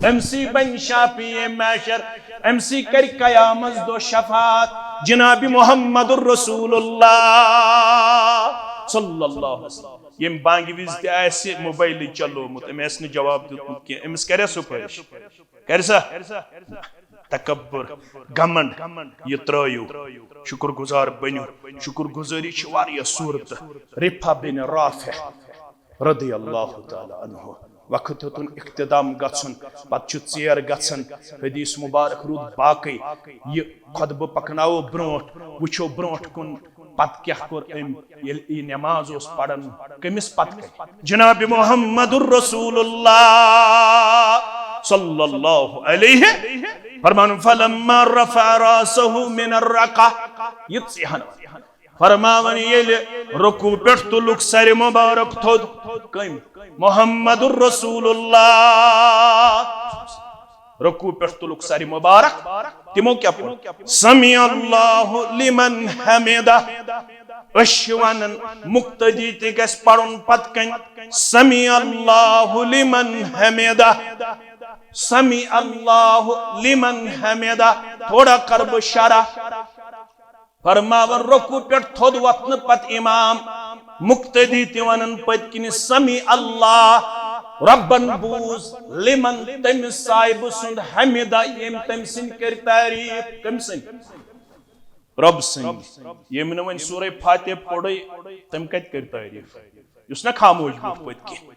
أمۍ سٕے بنہِ شافیع محشر، أمۍ سٕے کرِ قیامت دۄہ شفاعت۔ جناب محمد رسول اللہ صلی اللہ علیہ وسلم۔ ییٚمۍ بانگہِ وِزِ تہِ آسہِ موبایلٕے چلومُت، أمۍ آسہِ نہٕ جواب دیُتمُت کینٛہہ، أمِس کرِ سفٲرِش؟ کرِ سا؟ تکبر، گمنڈ، یہِ ترٲیِو۔ شُکر گُزار بٔنِو۔ شُکر گُزٲری چھِ واریاہ صوٗرتہٕ۔ رفاع بن رافع رضی اللہ تعالیٰ عنہ۔ وقت ہیوٚتُن اختتام گژھُن، پتہٕ چھُ ژیر گژھان۔ حدیث مبارک روٗد باقٕے۔ یہِ خطبہٕ پکناوو برونٛٹھ، وٕچھو برونٛٹھ کُن پتہٕ کیٛاہ کوٚر أمۍ، ییٚلہِ یہِ نماز اوس پران، کٔمِس پتہٕ کَنہِ؟ جناب محمد رسول اللہ صلی اللہ علیہ فرمان، فلما رفع راسه من الركعة، یہِ ژیہن فرماوان، ییٚلہِ رکوع پٮ۪ٹھ تُلُکھ سرِ مبارک تھوٚد، کٔمۍ؟ محمد رسول اللہ۔ رکوع پٮ۪ٹھ تُلُکھ سرِ مبارک، تِمو کیٛاہ پوٚر؟ سمع اللہ لمن حمدہ۔ أسۍ چھِ ونان، مقتدی تہِ گژھِ پرُن پتہٕ کنہِ، سمع اللہ لمن حمدہ، سمع اللہ لمن حمدہ۔ تھوڑا کر بہٕ شرح۔ فرماوان، رکوع پٮ۪ٹھ تھوٚد وۄتھنہٕ پتہٕ امام، مقتدی تہِ ونان پٔتۍ کِنۍ، سمع اللہ ربن، بوٗز، لمن، تٔمِس صاحبہٕ سُنٛد، حمدہ، ییٚمۍ تٔمۍ سٕنٛدۍ کٔرۍ تعریٖف۔ کٔمۍ سٕنٛدۍ؟ رب سٕنٛدۍ۔ ییٚمۍ نہٕ وۄنۍ سورہ فاتحہ پوٚرُے، تٔمۍ کتہِ کٔرۍ تعریٖف؟ یُس نہ خاموش بیوٗٹھ پٔتۍ کِنۍ۔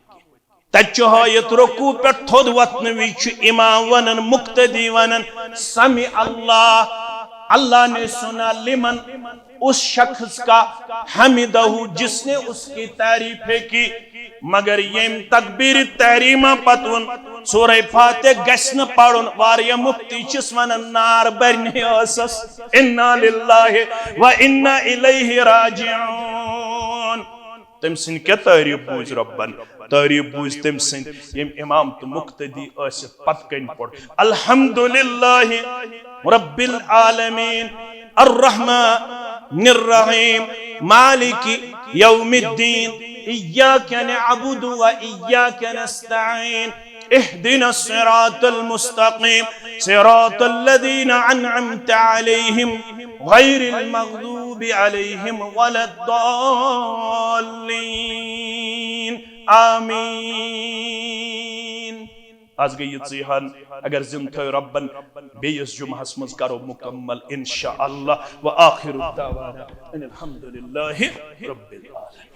تتہِ چھُ ہٲیِتھ، رکوع پٮ۪ٹھ تھوٚد وۄتھنہٕ وِزِ چھُ امام ونان، مقتدی ونان، سمع اللہ، اللہ نے سنا، لمن، اس شخص کا، حمدہ، جس نے اس کی تعریفیں کی۔ مگر ییٚمۍ تکبیر تحریمہ پتہٕ ووٚن، سورہ فاتح گژھِ نہٕ پرُن، واریاہ مفتی چھِس ونان نار برنہِ ٲسس۔ انا للہ و انا الیہ راجعون۔ تٔمۍ سٕنٛدۍ کیٛاہ تعریف بوٗزۍ رۄبن؟ تعریف بوٗزۍ تٔمۍ سٕنٛدۍ، ییٚمۍ امام تہٕ مقتدی ٲسِتھ پتہٕ کنۍ پوٚر، الحمدللہ رب العالمین، الرحمن الرحیم، مالک یوم الدین، ایاک نعبد و ایاک نستعین، اهدنا الصراط المستقيم، صراط الذين أنعمت عليهم، غير المغضوب عليهم ولا الضالين۔ آمين۔ از گٔے یہِ ژیٖہان، اگر زِندٕ تھٲوۍ رۄبن، بیٚیِس جمعہس منٛز کرو مکمل انشاءاللہ۔ وآخر دعوانا ان الحمد للہ رب العالمین۔